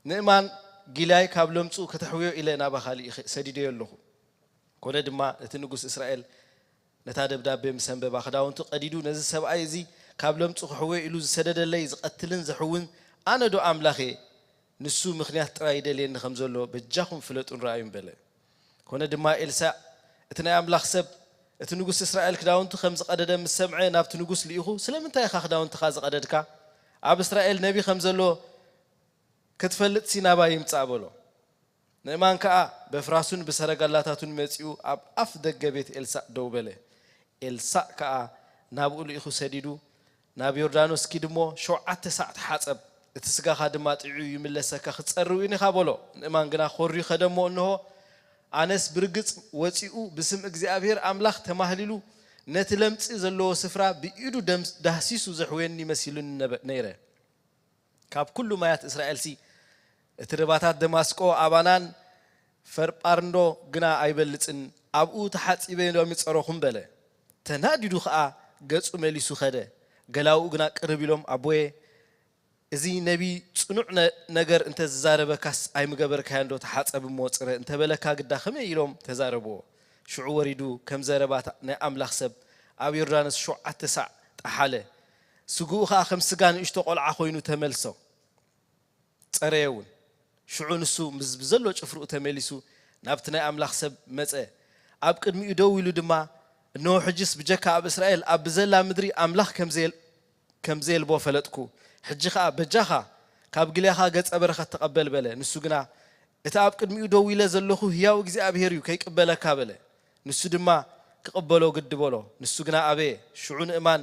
ንእማን ጊልያይ ካብ ለምጹ ከተሕውዮ ኢለ ናባኻ ልኢኸ-፣ ሰዲደዮ ኣለኹ።" ኮነ ድማ፣ እቲ ንጉስ እስራኤል ነታ ደብዳቤ ምስ ኣንበባ፣ ክዳውንቱ ቀዲዱ፣ "ነዚ ሰብኣይ እዚ ካብ ለምጹ ክሕውዮ ኢሉ ዝሰደደለይ ዝቐትልን ዘሕውን ኣነ ዶ ኣምላኽ እየ? ንሱ ምኽንያት ጥራይ ይደልየኒ ከም ዘሎ በጃኹም ፍለጡን ረኣዩን" በለ። ኮነ ድማ ኤልሳዕ፣ እቲ ናይ ኣምላኽ ሰብ፣ እቲ ንጉስ እስራኤል ክዳውንቱ ከም ዝቐደደ ምስ ሰምዐ፣ ናብቲ ንጉስ ልኢኹ፣ "ስለምንታይ ኢኻ ክዳውንትኻ ዝቐደድካ? ኣብ እስራኤል ነቢ ከም ዘሎ ክትፈልጥሲ ናባይ ይምጻእ" በሎ። ንእማን ከኣ በፍራሱን ብሰረገላታቱን መጺኡ ኣብ ኣፍ ደገ ቤት ኤልሳዕ ደው በለ። ኤልሳዕ ከኣ ናብኡ ልኢኹ ሰዲዱ፣ "ናብ ዮርዳኖስ ኪድ እሞ ሸውዓተ ሳዕ ተሓጸብ፣ እቲ ስጋኻ ድማ ጥዕዩ ይምለሰካ፣ ክትጸሪ እውን ኢኻ" በሎ። ንእማን ግና ኾርዩ ከደ እሞ እንሆ፣ ኣነስ ብርግጽ ወጺኡ ብስም እግዚኣብሔር ኣምላኽ ተማህሊሉ ነቲ ለምጺ ዘለዎ ስፍራ ብኢዱ ደም-፣ ዳህሲሱ ዘሕውየኒ መሲሉኒ ነበ-፣ ነይረ። ካብ ኩሉ ማያት እስራኤልሲ፣ እቲ ርባታት ደማስቆ ኣባናን ፈርጳርንዶ ግና ኣይበልጽን፣ ኣብኡ ተሓጺበ ዶ ይጸረኹም በለ። ተናዲዱ ኸኣ ገጹ መሊሱ ኸደ። ገላውኡ ግና ቅርብ ኢሎም፣ "ኣቦየ፣ እዚ ነቢ ጽኑዕ ነ-፣ ነገር እንተ ዝዛረበካስ ኣይምገበርካዮን ዶ? ተሓጸብ እሞ ጽረ እንተ በለካ ግዳ ከመይ?" ኢሎም ተዛረብዎ። ሽዑ ወሪዱ ከም ዘረባ እታ ናይ ኣምላኽ ሰብ ኣብ ዮርዳኖስ ሸውዓተ ሳዕ ጠሓለ። ስግኡ ኸኣ ከም ስጋ ንእሽቶ ቈልዓ ኾይኑ ተመልሶ። ጸረየ እውን። ሽዑ ንሱ ምስ ብዘሎ ጭፍርኡ ተመሊሱ ናብቲ ናይ ኣምላኽ ሰብ መጸ። ኣብ ቅድሚኡ ደው ኢሉ ድማ፣ "እንሆ፣ ሕጅስ ብጀካ ኣብ እስራኤል ኣብ ብዘላ ምድሪ ኣምላኽ ከም ዘየል-፣ ከም ዘየልቦ ፈለጥኩ። ሕጂ ኸኣ በጃኻ ካብ ግልያኻ ገጸ በረኸት ተቐበል" በለ። ንሱ ግና፣ "እቲ ኣብ ቅድሚኡ ደው ኢለ ዘለኹ ህያው እግዚኣብሄር እዩ፣ ከይቅበለካ" በለ። ንሱ ድማ ክቕበሎ ግዲ በሎ። ንሱ ግና ኣበየ። ሽዑ ንእማን፣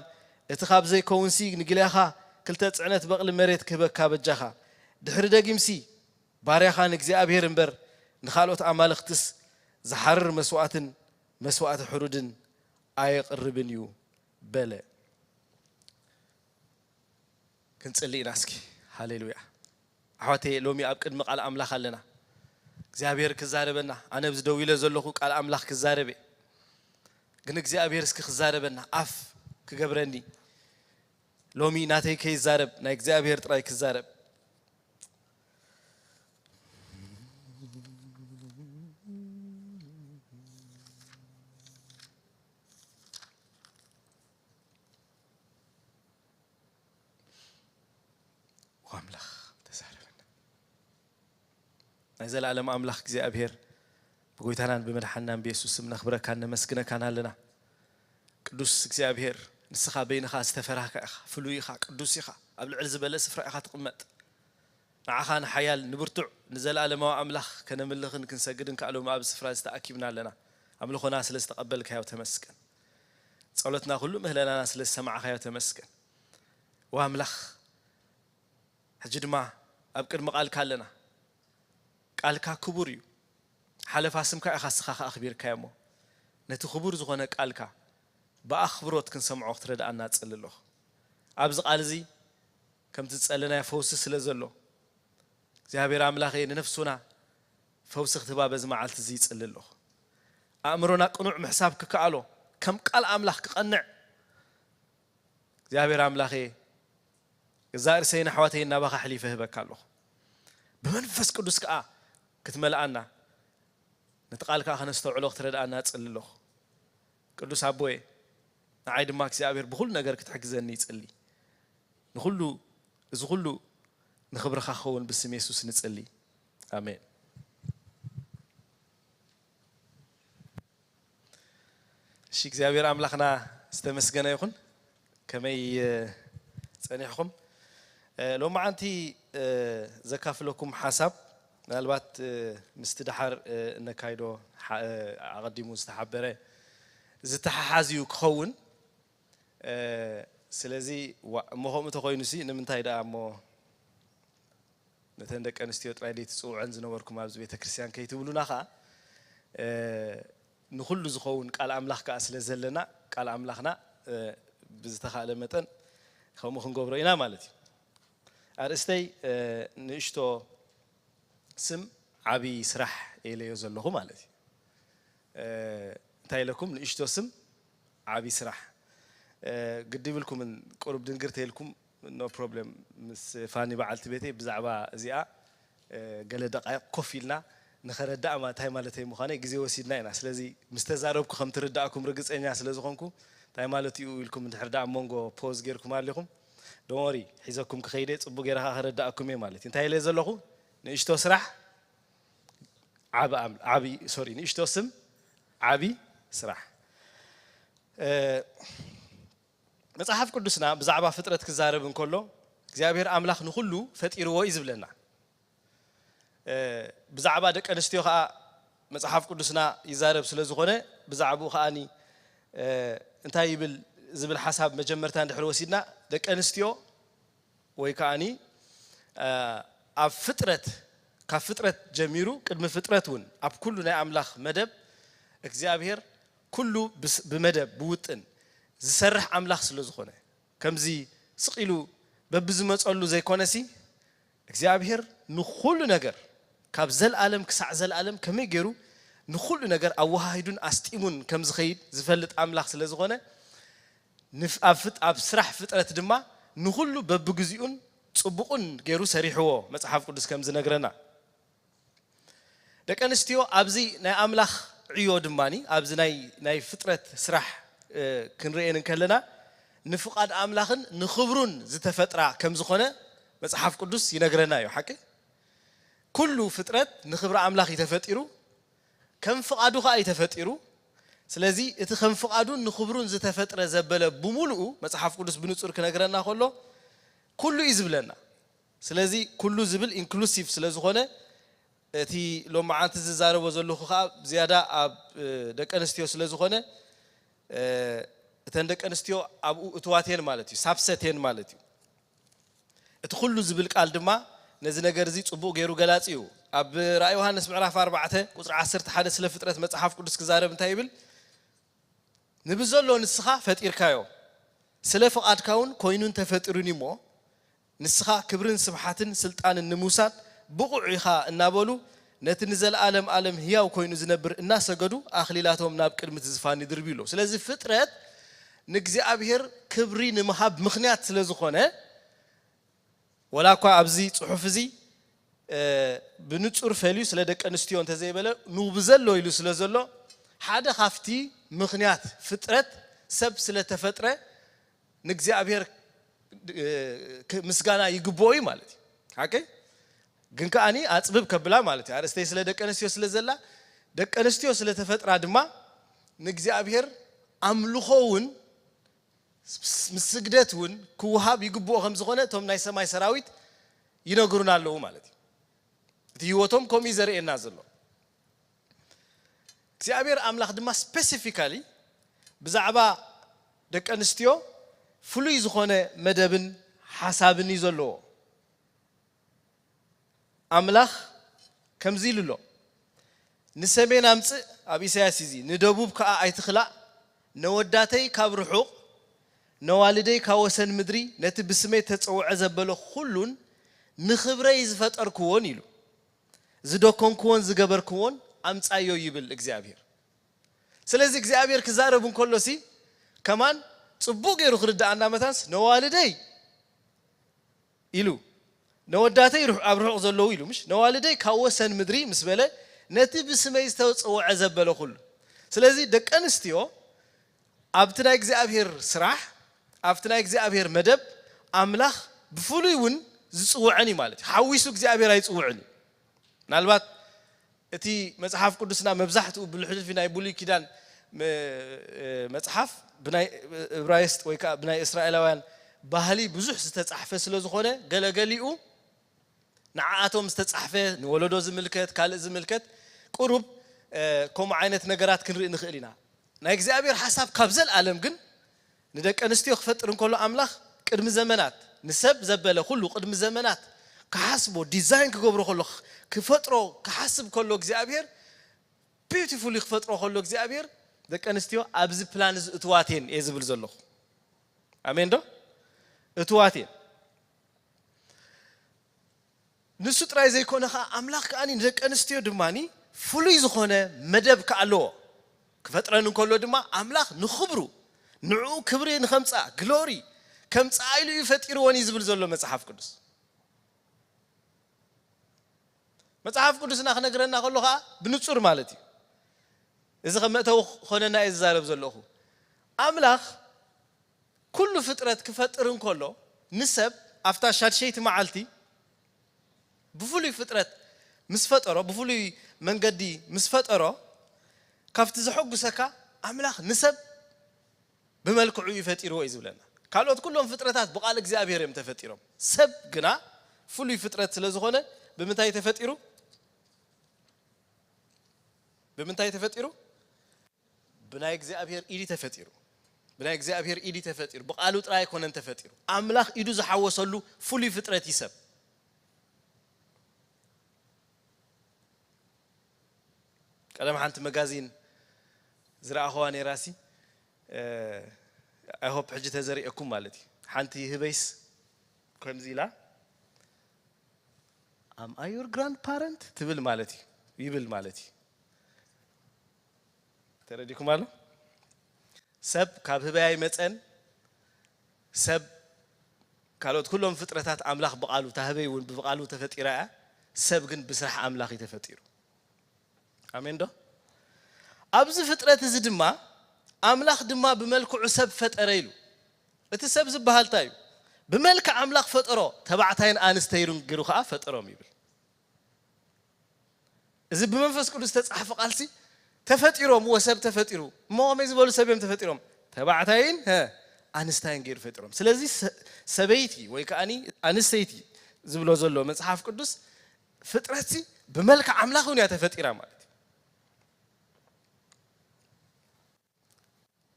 "እቲ ካብ ዘይከውንሲ ንግልያኻ ክልተ ጽዕነት በቕሊ መሬት ክህበካ በጃኻ። ድሕሪ ደጊምሲ ባርያኻ ንእግዚኣብሄር እምበር ንኻልኦት ኣማልኽትስ ዝሓርር መስዋእትን መስዋእቲ ሕሩድን ኣየቕርብን እዩ" በለ። ክንጽሊ ኢና እስኪ። ሃሌሉያ። ኣሕዋተየ፣ ሎሚ ኣብ ቅድሚ ቃል ኣምላኽ ኣለና። እግዚኣብሔር ክዛረበና፣ ኣነ ኣብዚ ደው ኢለ ዘለኹ ቃል ኣምላኽ ክዛረብ እየ። ግን እግዚኣብሔር እስኪ ክዛረበና፣ ኣፍ ክገብረኒ። ሎሚ ናተይ ከይዛረብ፣ ናይ እግዚኣብሔር ጥራይ ክዛረብ። ኣምላኽ ተዛረበና። ናይ ዘለኣለም ኣምላኽ እግዚኣብሔር፣ ብጎይታናን ብመድሓንናን ብየሱስ ስም ነኽብረካን ነመስግነካን ኣለና። ቅዱስ እግዚኣብሔር፣ ንስኻ በይንኻ ዝተፈራህካ ኢኻ፣ ፍሉይ ኢኻ፣ ቅዱስ ኢኻ፣ ኣብ ልዕል ዝበለ ስፍራ ኢኻ ትቕመጥ። ንዓኻ ንሓያል ንብርቱዕ ንዘለኣለማዊ ኣምላኽ ከነምልኽን ክንሰግድን ከኣ ሎሚ ኣብዚ ስፍራ እዚ ተኣኪብና ኣለና። ኣምልኾና ስለ ዝተቐበልካዮ ተመስገን። ጸሎትና ኩሉ ምህለላና ስለ ዝሰማዕኻዮ ተመስገን። ወኣምላኽ፣ ሕጂ ድማ ኣብ ቅድሚ ቃልካ ኣለና። ቃልካ ክቡር እዩ። ሓለፋ ስምካ ኢኻ ንስኻ ከኣ ኣኽቢርካዮ እሞ፣ ነቲ ክቡር ዝኾነ ቃልካ ብኣኽብሮት ክንሰምዖ ክትረድኣና እጽሊ ኣለኹ። ኣብዚ ቃል እዚ ከምቲ ዝጸለናዮ ፈውሲ ስለ ዘሎ፣ እግዚኣብሔር ኣምላኸ ንነፍሱና ፈውሲ ክትህባ በዚ መዓልቲ እዚ ይጽሊ ኣለኹ። ኣእምሮና ቅኑዕ ምሕሳብ ክከኣሎ፣ ከም ቃል ኣምላኽ ክቐንዕ፣ እግዚኣብሔር ኣምላኸ፣ ገዛእ ርእሰይን ኣሕዋተይን ናባኻ ኣሕሊፈ እህበካ ኣለኹ። ብመንፈስ ቅዱስ ከኣ ክትመልኣና፣ ነቲ ቃል ከኣ ከነስተውዕሎ ክትረድኣና እጽሊ ኣለኹ። ቅዱስ ኣቦየ፣ ንዓይ ድማ እግዚኣብሔር ብኹሉ ነገር ክትሕግዘኒ ይጽሊ። ንኹሉ፣ እዚ ኩሉ ንኽብርኻ ክኸውን ብስም የሱስ ንጽሊ። ኣሜን። እሺ፣ እግዚኣብሔር ኣምላኽና ዝተመስገነ ይኹን። ከመይ፣ እ፣ ጸኒሕኹም? እ፣ ሎማዓንቲ፣ እ፣ ዘካፍለኩም ሓሳብ ምናልባት፣ እ፣ ምስቲ ደሓር፣ እ፣ እነካይዶ ሓ-፣ እ፣ ኣቐዲሙ ዝተሓበረ ዝተሓሓዝ እዩ ክኸውን። እ፣ ስለዚ፣ ዋ-፣ እሞ ከምኡ ተኾይኑሲ ንምንታይ ደኣ እሞ ነተን ደቂ ኣንስትዮ ጥራይ ደይትጽውዐን ዝነበርኩም ኣብዚ ቤተ ክርስቲያን ከይትብሉና ኸኣ፣ እ፣ ንኹሉ ዝኸውን ቃል ኣምላኽ ከኣ ስለ ዘለና፣ ቃል ኣምላኽና፣ እ፣ ብዝተኻእለ መጠን ከምኡ ክንገብሮ ኢና ማለት እዩ። ኣርእስተይ፣ እ፣ ንእሽቶ ስም ዓቢ ስራሕ ኢለዮ ዘለኹ ማለት እዩ። እ፣ እንታይ ኢለኩም? ንእሽቶ ስም ዓቢ ስራሕ። እ፣ ግዲ ይብልኩምን ቁሩብ ድንግር ተይልኩም፣ no problem። ምስ ፋኒ በዓልቲ ቤተይ ብዛዕባ እዚኣ፣ እ፣ ገለ ደቃይቕ ኮፍ ኢልና ንኸረዳእ ማ-፣ እንታይ ማለተይ ምዃነይ ግዜ ወሲድና ኢና። ስለዚ ምስ ተዛረብኩ ከም ትርዳእኩም ርግጸኛ ስለ ዝኾንኩ፣ እንታይ ማለት እዩ ኢልኩም እንድሕር ደኣ ኣብ መንጎ ፖዝ ጌርኩም ኣሊኹም፣ don't worry፣ ሒዘኩም ክኸይደ ጽቡቅ ጌረ ከኣ ከረዳእኩም እየ ማለት እዩ። እንታይ ኢለ ዘለኹ? ንእሽቶ ስራሕ ዓቢ ኣም-፣ ዓቢ፣ ሶሪ፣ ንእሽቶ ስም ዓቢ ስራሕ። እ፣ መጽሓፍ ቅዱስና ብዛዕባ ፍጥረት ክዛረብ እንከሎ እግዚኣብሔር ኣምላኽ ንኹሉ ፈጢርዎ እዩ ዝብለና። እ፣ ብዛዕባ ደቂ ኣንስትዮ ኸኣ መጽሓፍ ቅዱስና ይዛረብ ስለ ዝኾነ ብዛዕባኡ ኸኣኒ፣ እ፣ እንታይ ይብል ዝብል ሓሳብ መጀመርታ እንድሕር ወሲድና፣ ደቂ ኣንስትዮ ወይ ከኣኒ፣ እ፣ ኣብ ፍጥረት፣ ካብ ፍጥረት ጀሚሩ ቅድሚ ፍጥረት እውን ኣብ ኩሉ ናይ ኣምላኽ መደብ እግዚኣብሔር ኩሉ ብስ-፣ ብመደብ ብውጥን ዝሰርሕ ኣምላኽ ስለ ዝኾነ፣ ከምዚ ስቕ ኢሉ በብዝመጸሉ ዘይኮነሲ፣ እግዚኣብሔር ንኹሉ ነገር ካብ ዘልኣለም ክሳዕ ዘልኣለም ከመይ ገይሩ ንኹሉ ነገር ኣወሃሂዱን ኣስጢሙን ከም ዝኸይድ ዝፈልጥ ኣምላኽ ስለ ዝኾነ፣ ንፍ-፣ ኣብ ፍጥ-፣ ኣብ ስራሕ ፍጥረት ድማ ንኹሉ በብግዚኡን ጽቡቕን ገይሩ ሰሪሕዎ መጽሓፍ ቅዱስ ከም ዝነግረና። ደቂ ኣንስትዮ ኣብዚ ናይ ኣምላኽ ዕዮ ድማኒ፣ ኣብዚ ናይ፣ ናይ ፍጥረት ስራሕ፣ እ፣ ክንርእየን እንከለና፣ ንፍቓድ ኣምላኽን ንኽብሩን ዝተፈጥራ ከም ዝኾነ መጽሓፍ ቅዱስ ይነግረና እዩ። ሓቂ? ኩሉ ፍጥረት ንኽብሪ ኣምላኽ እዩ ተፈጢሩ፣ ከም ፍቓዱ ኸኣ እዩ ተፈጢሩ። ስለዚ እቲ ከም ፍቓዱን ንኽብሩን ዝተፈጥረ ዘበለ ብምሉኡ መጽሓፍ ቅዱስ ብንጹር ክነግረና ከሎ፣ ኩሉ እዩ ዝብለና። ስለዚ ኩሉ ዝብል ኢንክሉሲቭ ስለ ዝኾነ፣ እቲ ሎማዓንቲ ዝዛረቦ ዘለኹ ኸኣ ዝያዳ ኣብ፣ እ፣ ደቂ ኣንስትዮ ስለ ዝኾነ፣ እ፣ እተን ደቂ ኣንስትዮ ኣብኡ እትዋት እየን ማለት እዩ፣ ሳብሰት እየን ማለት እዩ። እቲ ኩሉ ዝብል ቃል ድማ ነዚ ነገር እዚ ጽቡቕ ገይሩ ገላጺ እዩ። ኣብ ራእይ ዮሃንስ ምዕራፍ ኣርባዕተ ቁጽሪ ዓሰርተ ሓደ ስለ ፍጥረት መጽሓፍ ቅዱስ ክዛረብ እንታይ ይብል? "ንብዘሎ ንስኻ ፈጢርካዮ፣ ስለ ፍቓድካ እውን ኮይኑን ተፈጢሩን እሞ፣ ንስኻ ክብርን ስብሓትን ስልጣንን ንምውሳድ ብቑዕ ኢኻ" እናበሉ፣ ነቲ ንዘለኣለም ኣለም ህያው ኮይኑ ዝነብር እናሰገዱ ኣኽሊላቶም ናብ ቅድሚ እቲ ዝፋን ይድርብዩ ኣለዉ። ስለዚ ፍጥረት ንእግዚኣብሔር ክብሪ ንምሃብ ምኽንያት ስለ ዝኾነ፣ ወላ እኳ ኣብዚ ጽሑፍ እዚ፣ እ፣ ብንጹር ፈልዩ ስለ ደቂ ኣንስትዮ እንተዘይበለ፣ ንብዘሎ ኢሉ ስለ ዘሎ፣ ሓደ ካብቲ ምኽንያት ፍጥረት ሰብ ስለ ተፈጥረ ንእግዚኣብሔር፣ እ፣ ክ-፣ ምስጋና ይግብኦ እዩ ማለት እዩ። ሓቂ? ግን ከኣኒ ኣጽብብ ከብላ ማለት እዩ። ኣርእስተይ ስለ ደቂ ኣንስትዮ ስለ ዘላ፣ ደቂ ኣንስትዮ ስለ ተፈጥራ ድማ ንእግዚኣብሔር ኣምልኾ እውን ምስ ስግደት እውን ክወሃብ ይግብኦ ከም ዝኾነ እቶም ናይ ሰማይ ሰራዊት ይነግሩና ኣለዉ ማለት እዩ። እቲ ህይወቶም ከምኡ እዩ ዘርእየና ዘሎ። እግዚኣብሔር ኣምላኽ ድማ ስፔሲፊካሊ ብዛዕባ ደቂ ኣንስትዮ ፍሉይ ዝኾነ መደብን ሓሳብን እዩ ዘለዎ። ኣምላኽ ከምዚ ኢሉ ኣሎ፣ "ንሰሜን ኣምጽእ" ኣብ ኢሳያስ እዚ፣ "ንደቡብ ከኣ ኣይትኽላእ፣ ነወዳተይ ካብ ርሑቕ፣ ነዋልደይ ካብ ወሰን ምድሪ፣ ነቲ ብስመይ ተጸውዐ ዘበለ ኩሉን ንኽብረይ ዝፈጠርክዎን" ኢሉ፣ "ዝደኮንክዎን ዝገበርክዎን ኣምጻዮ" ይብል እግዚኣብሔር። ስለዚ እግዚኣብሔር ክዛረብ እንከሎ ሲ ከማን ጽቡቕ ገይሩ ክርድኣና መታንስ ነዋልደይ ኢሉ፣ ነወዳተይ ርሑ-፣ ኣብ ርሑቕ ዘለዉ ኢሉ፣ ምሽ ነዋልደይ ካብ ወሰን ምድሪ ምስ በለ ነቲ ብስመይ ዝተጸውዐ ዘበለ ኩሉ። ስለዚ ደቂ ኣንስትዮ ኣብቲ ናይ እግዚኣብሔር ስራሕ፣ ኣብቲ ናይ እግዚኣብሔር መደብ ኣምላኽ ብፍሉይ እውን ዝጽውዐን እዩ ማለት እዩ። ሓዊሱ እግዚኣብሔር ኣይጽውዕን እዩ። ምናልባት እቲ መጽሓፍ ቅዱስና መብዛሕትኡ ብልሕልፊ ናይ ብሉይ ኪዳን መ-፣ መጽሓፍ ብናይ እብራይስጥ ወይ ከዓ ብናይ እስራኤላውያን ባህሊ ብዙሕ ዝተጻሕፈ ስለ ዝኾነ፣ ገለገሊኡ ንዓኣቶም ዝተጻሕፈ፣ ንወለዶ ዝምልከት፣ ካልእ ዝምልከት፣ ቅሩብ፣ እ፣ ከምኡ ዓይነት ነገራት ክንርኢ ንኽእል ኢና። ናይ እግዚኣብሔር ሓሳብ ካብ ዘለኣለም ግን ንደቂ ኣንስትዮ ክፈጥር እንከሎ ኣምላኽ ቅድሚ ዘመናት፣ ንሰብ ዘበለ ኩሉ ቅድሚ ዘመናት ክሓስቦ፣ ዲዛይን ክገብሮ ከሎ፣ ክፈጥሮ ክሓስብ ከሎ እግዚኣብሔር፣ ቢዩቲፉሊ ክፈጥሮ ከሎ እግዚኣብሔር፣ ደቂ ኣንስትዮ ኣብዚ ፕላን እዚ እትዋት እየን እየ ዝብል ዘለኹ። ኣሜን ዶ? እትዋት እየን። ንሱ ጥራይ ዘይኮነ ኸዓ፣ ኣምላኽ ከኣ ንደቂ ኣንስትዮ ድማ ፍሉይ ዝኾነ መደብ ከኣ ኣለዎ። ክፈጥረን እንከሎ ድማ፣ ኣምላኽ ንኽብሩ፣ ንዕኡ ክብሪ ንኸምጽኣ፣ ግሎሪ ከምጽኣ ኢሉ እዩ ፈጢርወን እዩ ዝብል ዘሎ መጽሓፍ ቅዱስ። መጽሓፍ ቅዱስና ክነግረና ከሎ ኸዓ ብንጹር ማለት እዩ። እዚ ከም መእተዊ ክኾነና እየ ዝዛረብ ዘለኹ። ኣምላኽ ኩሉ ፍጥረት ክፈጥር እንከሎ፣ ንሰብ ኣብታ ሻድሸይቲ መዓልቲ ብፍሉይ ፍጥረት ምስ ፈጠሮ፣ ብፍሉይ መንገዲ ምስ ፈጠሮ፣ ካብቲ ዘሐጉሰካ፣ ኣምላኽ ንሰብ ብመልክዑ እዩ ፈጢርዎ እዩ ዝብለና። ካልኦት ኩሎም ፍጥረታት ብቓል እግዚኣብሔር እዮም ተፈጢሮም። ሰብ ግና ፍሉይ ፍጥረት ስለ ዝኾነ ብምንታይ ተፈጢሩ? ብምንታይ ተፈጢሩ? ብናይ እግዚኣብሔር ኢድ ተፈጢሩ። ብናይ እግዚኣብሔር ኢድ ተፈጢሩ። ብቓሉ ጥራይ ኣይኮነን ተፈጢሩ። ኣምላኽ ኢዱ ዝሓወሰሉ ፍሉይ ፍጥረት እዩ ሰብ። ቀደም ሓንቲ መጋዚን ዝረኣኹዋ ነይራሲ፣ እ፣ I hope ሕጂ ተዘሪኤኩም ማለት እዩ። ሓንቲ ህበይስ ከምዚ ኢላ፣ "Am I your grandparent?" ትብል ማለት እዩ፣ ይብል ማለት እዩ። ተረዲኩም ኣሎ? ሰብ ካብ ህበይ ኣይመጸን። ሰብ፣ ካልኦት ኩሎም ፍጥረታት ኣምላኽ ብቓሉ፣ እታ ህበይ እውን ብቓሉ ተፈጢራ እያ። ሰብ ግን ብስራሕ ኣምላኽ እዩ ተፈጢሩ። ኣሜን ዶ? ኣብዚ ፍጥረት እዚ ድማ፣ "ኣምላኽ ድማ ብመልክዑ ሰብ ፈጠረ" ኢሉ። እቲ ሰብ ዝበሃል እንታይ እዩ? "ብመልክዕ ኣምላኽ ፈጠሮ፣ ተባዕታይን ኣንስተይን ገይሩ ኸዓ ፈጠሮም" ይብል። እዚ ብመንፈስ ቅዱስ ዝተጻሕፈ ቃልሲ፣ ተፈጢሮም፣ እወ፣ ሰብ ተፈጢሩ። እሞ ከመይ ዝበሉ ሰብ እዮም ተፈጢሮም? ተባዕታይን፣ ሀ፣ ኣንስታይን ገይሩ ፈጢሮም። ስለዚ ሰ-፣ ሰበይቲ ወይ ከኣኒ ኣንስተይቲ ዝብሎ ዘሎ መጽሓፍ ቅዱስ፣ ፍጥረትሲ ብመልክዕ ኣምላኽ እውን እያ ተፈጢራ ማለት እዩ።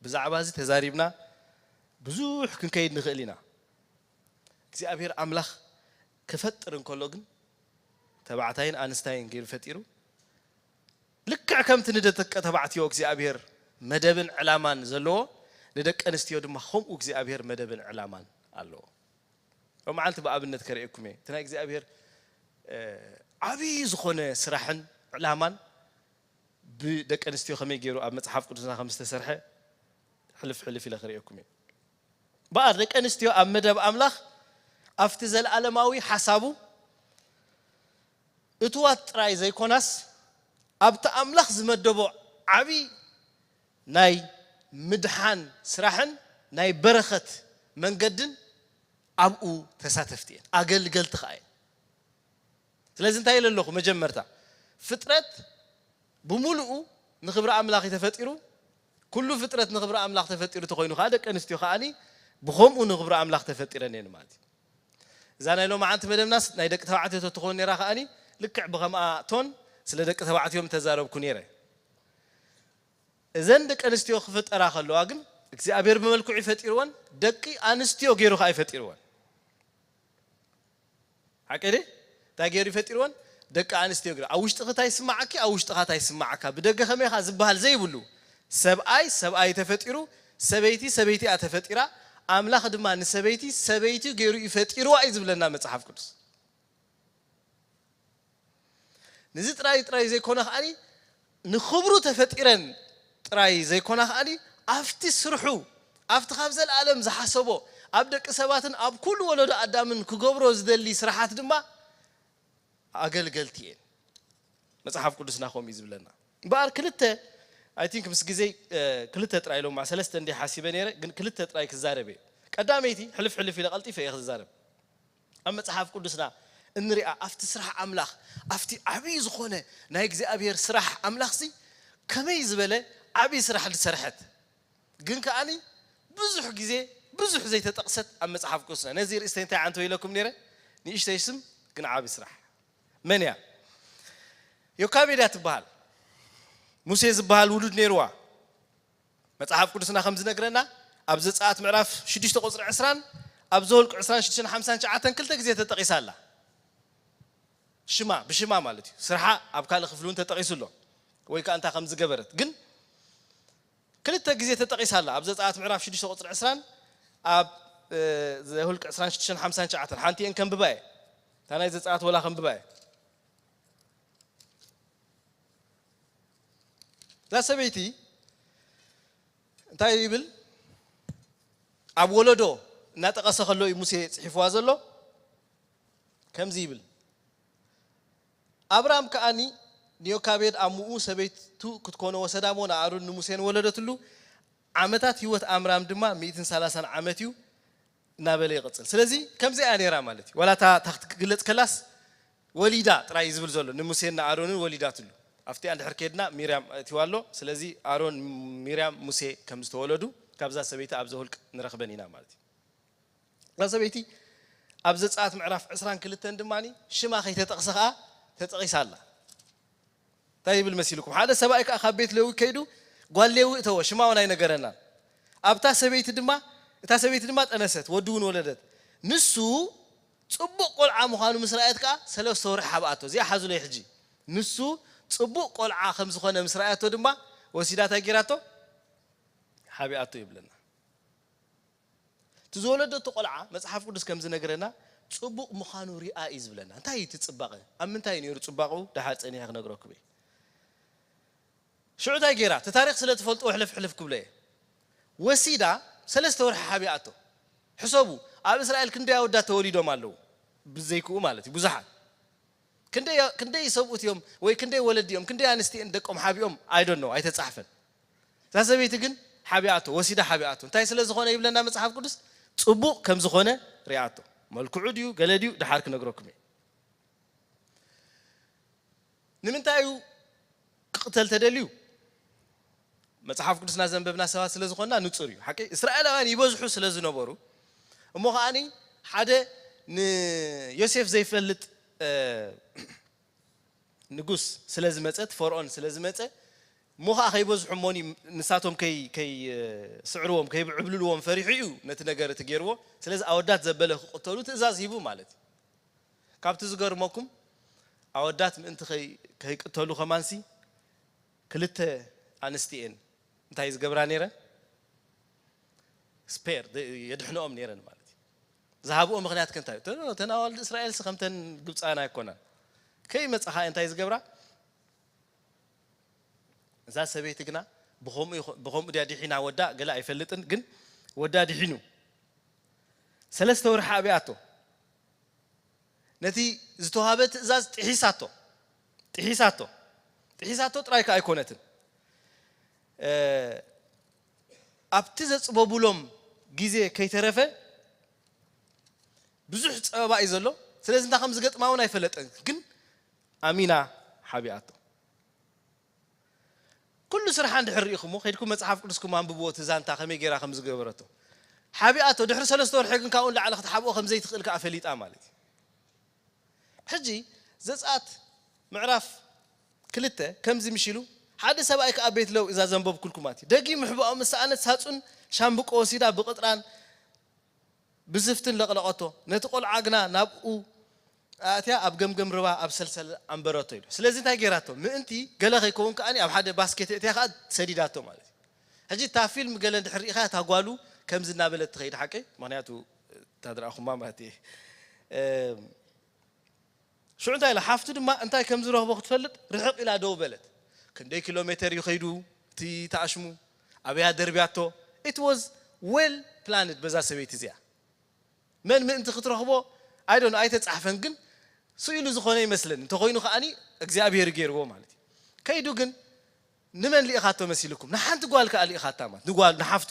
ብዛዕባ እዚ ተዛሪብና ብዙሕ ክንከይድ ንኽእል ኢና። እግዚኣብሔር ኣምላኽ ክፈጥር እንከሎ ግን፣ ተባዕታይን ኣንስታይን ገይሩ ፈጢሩ። ልክዕ ከምቲ ንደቂ ተባዕትዮ እግዚኣብሔር መደብን ዕላማን ዘለዎ፣ ንደቂ ኣንስትዮ ድማ ከምኡ እግዚኣብሔር መደብን ዕላማን ኣለዎ። ሎም መዓልቲ ብኣብነት ከርእየኩም እየ። እቲ ናይ እግዚኣብሔር፣ እ፣ ዓብዪ ዝኾነ ስራሕን ዕላማን ብደቂ ኣንስትዮ ከመይ ገይሩ ኣብ መጽሓፍ ቅዱስና ከም ዝተሰርሐ ሕልፍ ሕልፍ ኢለ ክርእየኩም እየ። በኣር ደቂ ኣንስትዮ ኣብ መደብ ኣምላኽ ኣብቲ ዘለኣለማዊ ሓሳቡ እትዋት ጥራይ ዘይኮናስ፣ ኣብቲ ኣምላኽ ዝመደቦ ዓቢ ናይ ምድሓን ስራሕን ናይ በረኸት መንገድን ኣብኡ ተሳተፍቲ እየን፣ ኣገልገልቲ ኸኣ እየን። ስለዚ እንታይ ኢለ ኣለኹ? መጀመርታ ፍጥረት ብምሉኡ ንኽብሪ ኣምላኽ እዩ ተፈጢሩ። ኩሉ ፍጥረት ንኽብሪ ኣምላኽ ተፈጢሩ ተኾይኑ ኸዓ፣ ደቂ ኣንስትዮ ኸኣኒ ብኸምኡ ንኽብሪ ኣምላኽ ተፈጢረን እየን ማለት እዩ። እዛ ናይ ሎማዓንቲ መደብናስ ናይ ደቂ ተባዕትዮ ተትኾን ነይራ ኸኣኒ፣ ልክዕ ብኸምኣ ቶን ስለ ደቂ ተባዕትዮ ምተዛረብኩ ነይረ። እዘን ደቂ ኣንስትዮ ክፍጠራ ከለዋ ግን፣ እግዚኣብሔር ብመልክዑ ይፈጢርወን፣ ደቂ ኣንስትዮ ገይሩ ኸዓ ይፈጢርወን። ሓቂ ድየ? እንታይ ገይሩ ይፈጢርወን? ደቂ ኣንስትዮ ገይሩ። ኣብ ውሽጥኺ እንታይ ይስማዓኪ፣ ኣብ ውሽጥኻ እንታይ ይስማዓካ፣ ብደገ ከመይ ኢኻ ዝበሃል ዘይብሉ፣ ሰብኣይ ሰብኣይ ተፈጢሩ፣ ሰበይቲ ሰበይቲ እያ ተፈጢራ። ኣምላኽ ድማ ንሰበይቲ ሰበይቲ ገይሩ ይፈጢርዋ እዩ ዝብለና መጽሓፍ ቅዱስ። ንዚ ጥራይ ጥራይ ዘይኮነ ከዓኒ፣ ንኽብሩ ተፈጢረን ጥራይ ዘይኮና ከዓኒ፣ ኣብቲ ስርሑ፣ ኣብቲ ካብ ዘለኣለም ዝሓሰቦ፣ ኣብ ደቂ ሰባትን ኣብ ኩሉ ወለዶ ኣዳምን ክገብሮ ዝደሊ ስራሓት ድማ ኣገልገልቲ እየን። መጽሓፍ ቅዱስና ከምኡ እዩ ዝብለና። እምበኣር ክልተ፣ I think ምስ ግዜይ፣ እ፣ ክልተ ጥራይ ኢሎማ፣ ሰለስተ እንድየ ሓሲበ ነይረ፣ ግን ክልተ ጥራይ ክዛረብ እየ። ቀዳመይቲ፣ ሕልፍ ሕልፍ ኢለ ቀልጢፈ እየ ክዛረብ። ኣብ መጽሓፍ ቅዱስና እንሪኣ፣ ኣብቲ ስራሕ ኣምላኽ፣ ኣብቲ ዓብዪ ዝኾነ ናይ እግዚኣብሔር ስራሕ ኣምላኽሲ ከመይ ዝበለ ዓብዪ ስራሕ ዝሰርሐት፣ ግን ከዓኒ ብዙሕ ግዜ ብዙሕ ዘይተጠቕሰት ኣብ መጽሓፍ ቅዱስና። ነዚ ርእስተይ እንታይ ዓንቶ ኢለኩም ነይረ? ንእሽተይ ስም ግን ዓቢ ስራሕ። መን እያ? ዮካቤድ እያ ትበሃል። ሙሴ ዝበሃል ውሉድ ነይርዋ። መጽሓፍ ቅዱስና ከም ዝነግረና፣ ኣብ ዘጸኣት ምዕራፍ ሽዱሽተ ቁጽሪ ዕስራን ኣብ ዘኍልቁ ዕስራን ሽዱሽተን ሓምሳን ትሽዓተን ክልተ ግዜ ተጠቒሳ ኣላ። ሽማ፣ ብሽማ ማለት እዩ። ስርሓ ኣብ ካልእ ክፍሊ እውን ተጠቒሱ ኣሎ። ወይ ከኣ እንታይ ከም ዝገበረት። ግን ክልተ ግዜ ተጠቒሳ ኣላ። ኣብ ዘጸኣት ምዕራፍ ሽዱሽተ ቁጽሪ ዕስራን ኣብ፣ እ፣ ዘኍልቁ ዕስራን ሽዱሽተን ሓምሳን ትሽዓተን። ሓንቲኤን ከንብባ እየ። እታ ናይ ዘጸኣት ወላ ከንብባ እየ። እዛ ሰበይቲ እንታይ ይብል? ኣብ ወለዶ እናጠቐሰ ከሎ እዩ ሙሴ ጽሒፍዋ ዘሎ። ከምዚ ይብል፣ ኣብራም ከኣኒ ንዮካቤድ ኣሙኡ ሰበይቱ ክትኮኖ ወሰዳ እሞ ንኣሮን ንሙሴን ወለደትሉ። ዓመታት ህይወት ኣምራም ድማ ሚእትን ሰላሳን ዓመት እዩ እናበለ ይቕጽል። ስለዚ ከምዚ እያ ነይራ ማለት እዩ። ዋላ እታ እታ ክትግለጽ ከላስ ወሊዳ ጥራይ እዩ ዝብል ዘሎ፣ ንሙሴን ንኣሮንን ወሊዳትሉ። ኣብቲ እንድሕር ከድና ሚርያም ኣእትዋ ኣሎ። ስለዚ ኣሮን፣ ሚርያም፣ ሙሴ ከም ዝተወለዱ ካብዛ ሰበይቲ ኣብ ዘኍልቁ ንረኽበን ኢና ማለት እዩ። እዛ ሰበይቲ ኣብ ዘጸኣት ምዕራፍ ዕስራን ክልተን ድማ ሽማ ከይተጠቕሰ ከኣ ተጠቒሳ ኣላ። እንታይ ይብል መሲልኩም? ሓደ ሰብኣይ ከኣ ካብ ቤት ሌዊ ከይዱ ጓል ሌዊ እተወ፣ ሽማ እውን ኣይነገረናን። ኣብታ ሰበይቲ ድማ፣ እታ ሰበይቲ ድማ ጠነሰት፣ ወዲ እውን ወለደት። ንሱ ጽቡቕ ቆልዓ ምዃኑ ምስ ረኣየት ከኣ ሰለስተ ወርሒ ሓብኣቶ። እዚኣ ሓዙለይ ሕጂ። ንሱ ጽቡቕ ቆልዓ ከም ዝኾነ ምስ ረኣየቶ ድማ ወሲዳ እንታይ ገይራቶ? ሓቢኣቶ ይብለና። እቲ ዝወለደቶ ቆልዓ መጽሓፍ ቅዱስ ከም ዝነግረና ጽቡቕ ምዃኑ ሪኣ እዩ ዝብለና። እንታይ እዩ እቲ ጽባቐ? ኣብ ምንታይ እዩ ነይሩ ጽባቐኡ? ደሓር ጸኒሐ ክነግረኩም እየ። ሽዑ እንታይ ገይራ? እቲ ታሪኽ ስለ ትፈልጥዎ ሕልፍ ሕልፍ ክብሎ እየ። ወሲዳ ሰለስተ ወርሒ ሓቢኣቶ። ሕሰቡ፣ ኣብ እስራኤል ክንደይ ኣወዳት ተወሊዶም ኣለዉ? ብዘይክኡ ማለት እዩ፣ ብዙሓት። ክንደይ፣ ክንደይ ሰብኡት እዮም ወይ ክንደይ ወለዲ እዮም፣ ክንደይ ኣንስቲ እየን ደቆም ሓቢኦም? I don't know፣ ኣይተጻሕፈን። እዛ ሰበይቲ ግን ሓቢኣቶ፣ ወሲዳ ሓቢኣቶ። እንታይ ስለ ዝኾነ ይብለና መጽሓፍ ቅዱስ? ጽቡቕ ከም ዝኾነ ሪኣቶ። መልክዑ ድዩ ገለ ድዩ? ደሓር ክነግረኩም እየ። ንምንታይ እዩ ክቕተል ተደልዩ? መጽሓፍ ቅዱስና ዘንበብና ሰባት ስለ ዝኾንና ንጹር እዩ። ሓቂ እስራኤላውያን ይበዝሑ ስለ ዝነበሩ፣ እሞ ከኣኒ ሓደ ንዮሴፍ ዘይፈልጥ፣ እ፣ ንጉስ ስለ ዝመጸ፣ እቲ ፈርኦን ስለ ዝመጸ፣ እሞ ኸኣ ከይበዝሑ እሞኒ ንሳቶም ከይ-፣ ከይስዕርዎም፣ ከይብዕብልልዎም ፈሪሑ እዩ ነቲ ነገር እቲ ገይርዎ። ስለዚ ኣወዳት ዘበለ ክቕተሉ ትእዛዝ ሂቡ ማለት እዩ። ካብቲ ዝገርመኩም፣ ኣወዳት ምእንቲ ከይ-፣ ከይቅተሉ ከማንሲ ክልተ ኣንስቲ እየን እንታይ ዝገብራ ነይረን? ስፔር ደ-፣ የድሕንኦም ነይረን ማለት እዩ። ዝሃብኦ ምኽንያት ከ እንታይ እዩ? እተን፣ እተን ኣዋልድ እስራኤልሲ ከምተን ግብፃውያን ኣይኮናን። ከይመፃኻ እንታይ ዝገብራ? እዛ ሰበይቲ ግና ብኸምኡ ይኾ-፣ ብኸምኡ ድያ ድሒና ወዳ? ገለ ኣይፈልጥን፣ ግን ወዳ ድሒኑ። ሰለስተ ወርሒ ኣብያቶ። ነቲ ዝተዋህበ ትእዛዝ ጥሒሳቶ። ጥሒሳቶ። ጥሒሳቶ ጥራይ ከኣ ኣይኮነትን። እ፣ ኣብቲ ዘጽበቡሎም ግዜ ከይተረፈ ብዙሕ ጸበባ እዩ ዘሎ። ስለዚ እንታይ ከም ዝገጥማ እውን ኣይፈለጠን። ግን ኣሚና ሓቢኣቶ። ኩሉ ስርሓ እንድሕር ርኢኹሞ፣ ከይድኩም መጽሓፍ ቅዱስኩም ኣንብብዎ፣ እቲ ዛንታ ከመይ ገይራ ከም ዝገበረቶ። ሓቢኣቶ፣ ድሕሪ ሰለስተ ወርሒ ግን ካብኡ ንላዕሊ ክትሓብኦ ከም ዘይትኽእል ከኣ ፈሊጣ ማለት እዩ። ሕጂ ዘጸኣት ምዕራፍ ክልተ ከምዚ ምሽ ኢሉ፣ ሓደ ሰብኣይ ከኣ ቤት ሌዊ፣ እዛ ዘንበብኩልኩም ማለት እዩ። ደጊም ምሕባኦ ምስ ሰኣነት ሳጹን ሻምብቆ ወሲዳ ብቕጥራን ብዝፍትን ለቕለቐቶ። ነቲ ቆልዓ ግና ናብኡ ኣእትያ ኣብ ገምገም ርባ ኣብ ሰልሰል ኣንበረቶ ኢሉ። ስለዚ እንታይ ገይራቶ? ምእንቲ ገለ ከይከውን ከኣ ኣብ ሓደ ባስኬት እትያ ከኣ ሰዲዳቶ ማለት እዩ። ሕጂ እታ ፊልም ገለ እንድሕር ርኢኻ እታ ጓሉ ከምዚ እናበለት ትኸይድ ሓቀይ? ምኽንያቱ እታ ድረኣኹማ ማለት እየ። እም፣ ሽዑ እንታይ ኢላ? ሓፍቱ ድማ እንታይ ከም ዝረኽቦ ክትፈልጥ ርሕቕ ኢላ ደው በለት። ክንደይ ኪሎ ሜተር እዩ ከይዱ እቲ ተኣሽሙ? ኣበያ ደርብያቶ? It was well planned በዛ ሰበይቲ እዚኣ። መን ምእንቲ ክትረኽቦ ኣይዶን ኣይተጻሕፈን፣ ግን ስኢሉ ዝኾነ ይመስለኒ። እንተኾይኑ ከኣኒ እግዚኣብሔር ገይርዎ ማለት እዩ። ከይዱ ግን ንመን ልኢኻቶ መሲልኩም? ንሓንቲ ጓል ከኣ ልኢኻታ ማለት ንጓል ንሓፍቱ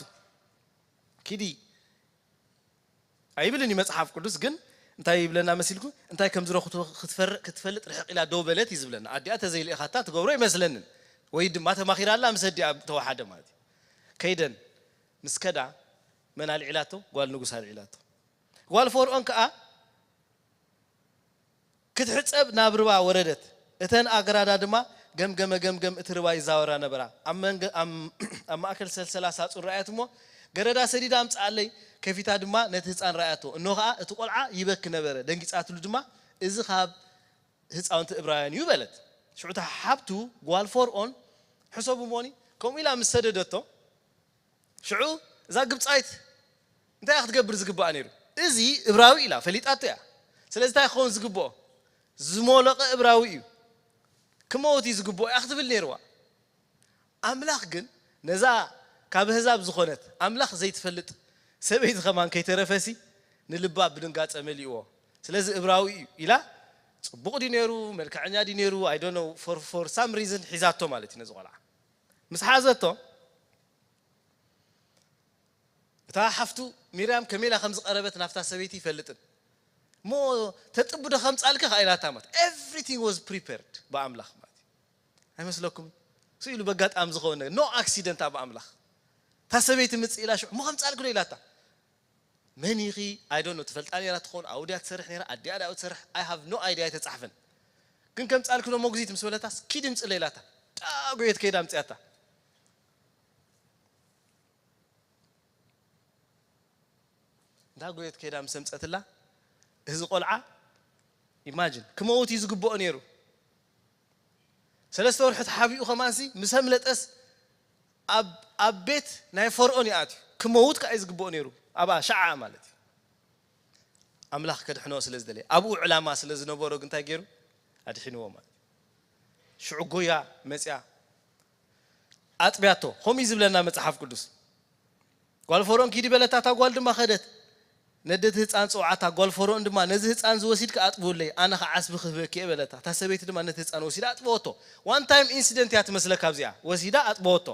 ኪዲ ኣይብልን እዩ መጽሓፍ ቅዱስ። ግን እንታይ ይብለና መሲልኩ? እንታይ ከም ዝረኽቡ ክትፈር- ክትፈልጥ ርሕቕ ኢላ ደው በለት እዩ ዝብለና። ኣዲኣ ተዘይልኢኻታ ትገብሮ ይመስለንን፣ ወይ ድማ ተማኺራላ ምስ ኣዲኣ ተዋሓደ ማለት እዩ። ከይደን ምስ ከዳ መን ኣልዒላቶ? ጓል ንጉስ ኣልዒላቶ። ጓል ፈርዖን ከኣ ክትሕጸብ ናብ ርባ ወረደት። እተን ኣግራዳ ድማ ገምገመ ገምገም እቲ ርባ ይዛወራ ነበራ። ኣብ መንገ- ኣብ ኣብ ማእከል ሰልሰላ ሳጹን ረኣየት እሞ፣ ገረዳ ሰዲዳ ኣምጽኣለይ፣ ከፊታ ድማ ነቲ ህጻን ረኣያቶ። እንሆ ኸኣ እቲ ቆልዓ ይበኪ ነበረ። ደንጊጻትሉ ድማ፣ እዚ ካብ ህጻውንቲ እብራውያን እዩ በለት። ሽዑ እታ ሓብቱ ጓል ፈርዖን፣ ሕሰቡ እሞኒ፣ ከምኡ ኢላ ምስ ሰደደቶ፣ ሽዑ እዛ ግብጻይት እንታይ እያ ክትገብር ዝግባኣ ነይሩ? እዚ እብራዊ ኢላ ፈሊጣቶ እያ። ስለዚ እንታይ ክኸውን ዝግብኦ? ዝሞለቐ እብራዊ እዩ። ክመውት እዩ ዝግብኦ እያ ክትብል ነይርዋ። ኣምላኽ ግን ነዛ ካብ ኣህዛብ ዝኾነት ኣምላኽ ዘይትፈልጥ ሰበይቲ ኸማን ከይተረፈሲ ንልባ ብድንጋጸ መሊእዎ። ስለዚ እብራዊ እዩ ኢላ ጽቡቕ ድዩ ነይሩ፣ መልክዐኛ ድዩ ነይሩ፣ I don't know, for, for some reason ሒዛቶ ማለት እዩ ነዚ ቆልዓ። ምስ ሓዘቶ እታ ሓፍቱ ሚርያም ከመይ ኢላ ከም ዝቐረበት ናብታ ሰበይቲ ይፈልጥን እሞ ተጥቡ ዶ ከምጻልኪ ከኣ ኢላታ ማለት everything was prepared ብኣምላኽ ማለት እዩ። ኣይመስለኩም? ስኢሉ በጋጣሚ ዝኸውን ነገር no accident ኣብ ኣምላኽ። እታ ሰበይቲ ምጽእ ኢላ ሽዑ እሞ ከምጻልኪ ዶ ኢላታ? መን ኢኺ? I don't know፣ ትፈልጣ ነይራ ትኸውን፣ ኣብኡ ድያ ትሰርሕ ነይራ፣ ኣዲኣ ድያ ትሰርሕ? I have no idea፣ ኣይተጻሕፈን። ግን ከምጻልኪ ዶ ሞግዚት ምስ በለታስ ኪዲ ምጽለ ኢላታ ዳጎየት ከይዳ ምጽያታ። እንዳጎየት ከይዳ ምስ ኣምጸትላ፣ እዚ ቆልዓ ኢማጂን ክመውት እዩ ዝግብኦ ነይሩ። ሰለስተ ወርሒ ተሓቢኡ ከማንሲ ምስ ኣምለጠስ ኣብ ኣብ ቤት ናይ ፈርዖን ይኣትዩ። ክመውት ከኣ እዩ ዝግብኦ ነይሩ ኣብኣ ሸዓ ማለት እዩ። ኣምላኽ ከድሕኖ ስለ ዝደለየ ኣብኡ ዕላማ ስለ ዝነበሮ ግን እንታይ ገይሩ ኣድሒንዎ ማለት እዩ። ሽዑ ጎያ መጽያ ኣጥብያቶ። ከምኡ እዩ ዝብለና መጽሓፍ ቅዱስ። ጓል ፈርኦን ኪዲ በለታ፣ እታ ጓል ድማ ኸደት። ነደቲ ህፃን ፀውዓታ፣ ጓል ፈርኦን ድማ ነዚ ህፃን እዚ ወሲድካ ኣጥብውለይ፣ ኣነ ኸዓ ዓስቢ ክህበኪ እየ በለታ። እታ ሰበይቲ ድማ ነቲ ህፃን ወሲዳ ኣጥበወቶ። ዋን ታይም ኢንሲደንት እያ ትመስለካ ኣብዚኣ። ወሲዳ ኣጥበወቶ።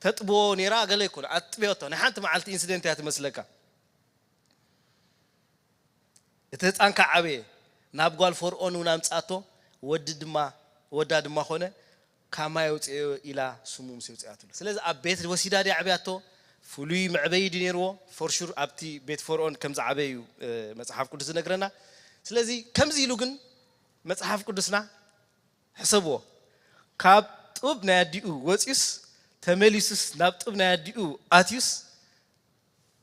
ተጥብዎ ነይራ ገለ ኣይኮነ፣ ኣጥብዮቶ። ናይ ሓንቲ መዓልቲ ኢንሲደንት እያ ትመስለካ። እቲ ህፃን ከዓ ዓበየ፣ ናብ ጓል ፈርኦን እውን ኣምፅኣቶ፣ ወዲ ድማ ወዳ ድማ ኾነ፣ ካማ የውፅኦ ኢላ ስሙ ምስ የውፅኣትሉ። ስለዚ ኣብ ቤት ወሲዳ ድያ ዓብያቶ፣ ፍሉይ መዕበዪ ድዩ ነይርዎ? ፎር ሹር ኣብቲ ቤት ፈርኦን ከም ዝዓበየ እዩ መፅሓፍ ቅዱስ ዝነግረና። ስለዚ ከምዚ ኢሉ ግን መፅሓፍ ቅዱስና ሕሰብዎ፣ ካብ ጡብ ናይ ኣዲኡ ወፂኡስ ተመሊሱስ ናብ ጡብ ናይ ኣዲኡ ኣትዩስ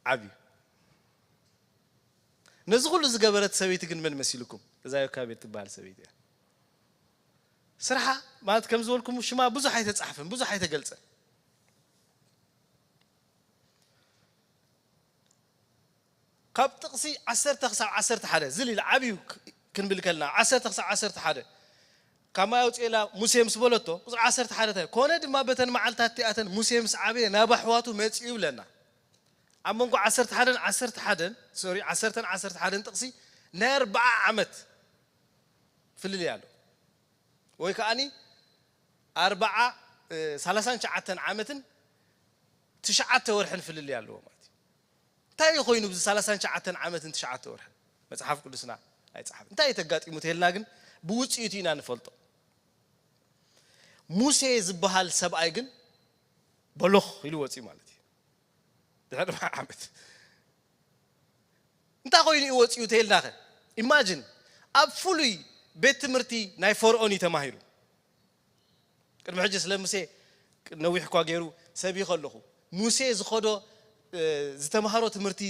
ዓብዩ። ነዚ ኩሉ ዝገበረት ሰበይቲ ግን መን መሲልኩም? እዛ ዮካቤድ ትበሃል ሰበይቲ እያ። ስርሓ ማለት ከም ዝበልኩም ሽማ ብዙሕ ኣይተጻሕፍን፣ ብዙሕ ኣይተገልጸን። ካብ ጥቕሲ ዓሰርተ ክሳብ ዓሰርተ ሓደ ዝል ኢለ ዓብዩ ክ- ክንብል ከልና ዓሰርተ ክሳብ ዓሰርተ ሓደ ካብ ማይ ኣውፅኤላ ሙሴ ምስ በለቶ ቁፅሪ ዓሰርተ ሓደ እንታይ ኮነ ድማ በተን መዓልታት እቲኣተን ሙሴ ምስ ዓበየ ናብ ኣሕዋቱ መፂኡ ይብለና። ኣብ መንጎ ዓሰርተ ሓደን ዓሰርተ ሓደን ሶሪ ዓሰርተን ዓሰርተ ሓደን ጥቕሲ ናይ ኣርባዓ ዓመት ፍልልይ ኣሎ። ወይ ከዓኒ ኣርባዓ፣ እ፣ ሰላሳን ትሽዓተን ዓመትን ትሽዓተ ወርሕን ፍልልይ ኣለዎ ማለት እዩ። እንታይ እዩ ኮይኑ ብዚ ሰላሳን ትሽዓተን ዓመትን ትሽዓተ ወርሕን? መጽሓፍ ቅዱስና ኣይጸሓፍን። እንታይ እዩ ተጋጢሙ ተልና ግን ብውጽኢቱ ኢና ንፈልጦ። ሙሴ ዝበሃል ሰብኣይ ግን በሎኽ ኢሉ ወጺኡ ማለት እዩ። ድሕሪ ኣርባዓ ዓመት እንታይ ኮይኑ እዩ ወፂኡ ተይልናኸ? ኢማጅን ኣብ ፍሉይ ቤት ትምህርቲ ናይ ፈርኦን እዩ ተማሂሩ። ቅድሚ ሕጂ ስለ ሙሴ ነዊሕ እኳ ገይሩ ሰብ ይኸለኹ ሙሴ ዝኸዶ ዝተምሃሮ ትምህርቲ፣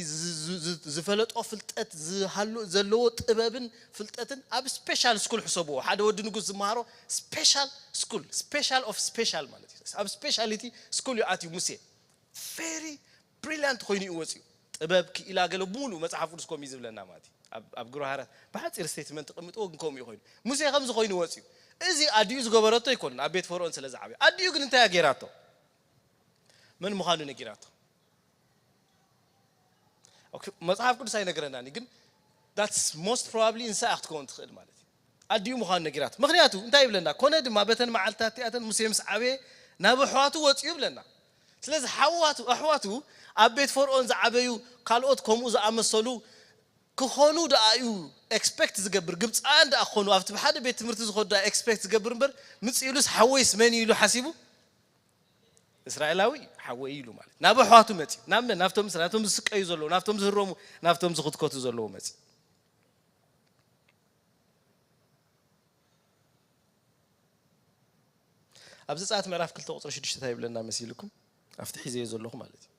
ዝፈለጦ ፍልጠት፣ ዝሃሉ ዘለዎ ጥበብን ፍልጠትን ኣብ ስፔሻል ስኩል ሕሰብዎ። ሓደ ወዲ ንጉስ ዝመሃሮ ስፔሻል ስኩል፣ ስፔሻል ኦፍ ስፔሻል ማለት እዩ። ኣብ ስፔሻሊቲ ስኩል እዩ ኣትዩ ሙሴ። ቨሪ ብሪሊያንት ኮይኑ እዩ ወፅዩ። ጥበብ፣ ክኢላ፣ ገለ ብሙሉእ መፅሓፍ ቅዱስ ከምኡ እዩ ዝብለና ማለት እዩ። ኣብ ግብረ ሃዋርያት ብሓፂር ስቴትመንት ተቐምጥዎ ግን ከምኡ እዩ ኮይኑ። ሙሴ ከምዚ ኮይኑ ወፅዩ። እዚ ኣዲኡ ዝገበረቶ ኣይኮነን፣ ኣብ ቤት ፈርኦን ስለ ዝዓበየ። ኣዲኡ ግን እንታይ እያ ገይራቶ? መን ምዃኑ ነጊራቶ። መፅሓፍ ቅዱስ ኣይነገረናን እዩ፣ ግን that's most probably እንስሳ ክትከውን ትኽእል ማለት እዩ። ኣዲኡ ምዃኑ ነጊራቶ። ምኽንያቱ እንታይ ይብለና? ኮነ ድማ በተን መዓልትታት እቲኣተን ሙሴ ምስ ዓበየ ናብ ኣሕዋቱ ወፂኡ ይብለና። ስለዚ ሓዋቱ ኣሕዋቱ ኣብ ቤት ፈርኦን ዝዓበዩ ካልኦት ከምኡ ዝኣመሰሉ ክኾኑ ደኣ እዩ ኤክስፔክት ዝገብር። ግብፃውያን ደኣ ክኾኑ ኣብቲ ብሓደ ቤት ትምህርቲ ዝኸዱ ደኣ ኤክስፔክት ዝገብር እምበር፣ ምፅ ኢሉስ ሓወይስ መን እዩ ኢሉ ሓሲቡ? እስራኤላዊ ሓወይ ኢሉ ማለት ናብ ኣሕዋቱ መፂ። ናብ መን? ናብቶም እስራኤል፣ ናብቶም ዝስቀዩ ዘለዉ፣ ናብቶም ዝህረሙ፣ ናብቶም ዝኽትከቱ ዘለዉ መፂ። ኣብ ዘጸኣት ምዕራፍ ክልተ ቁጽሪ ሽዱሽተ እንታይ ይብለና መሲልኩም? ኣብቲ ሒዘዮ ዘለኹ ማለት እዩ።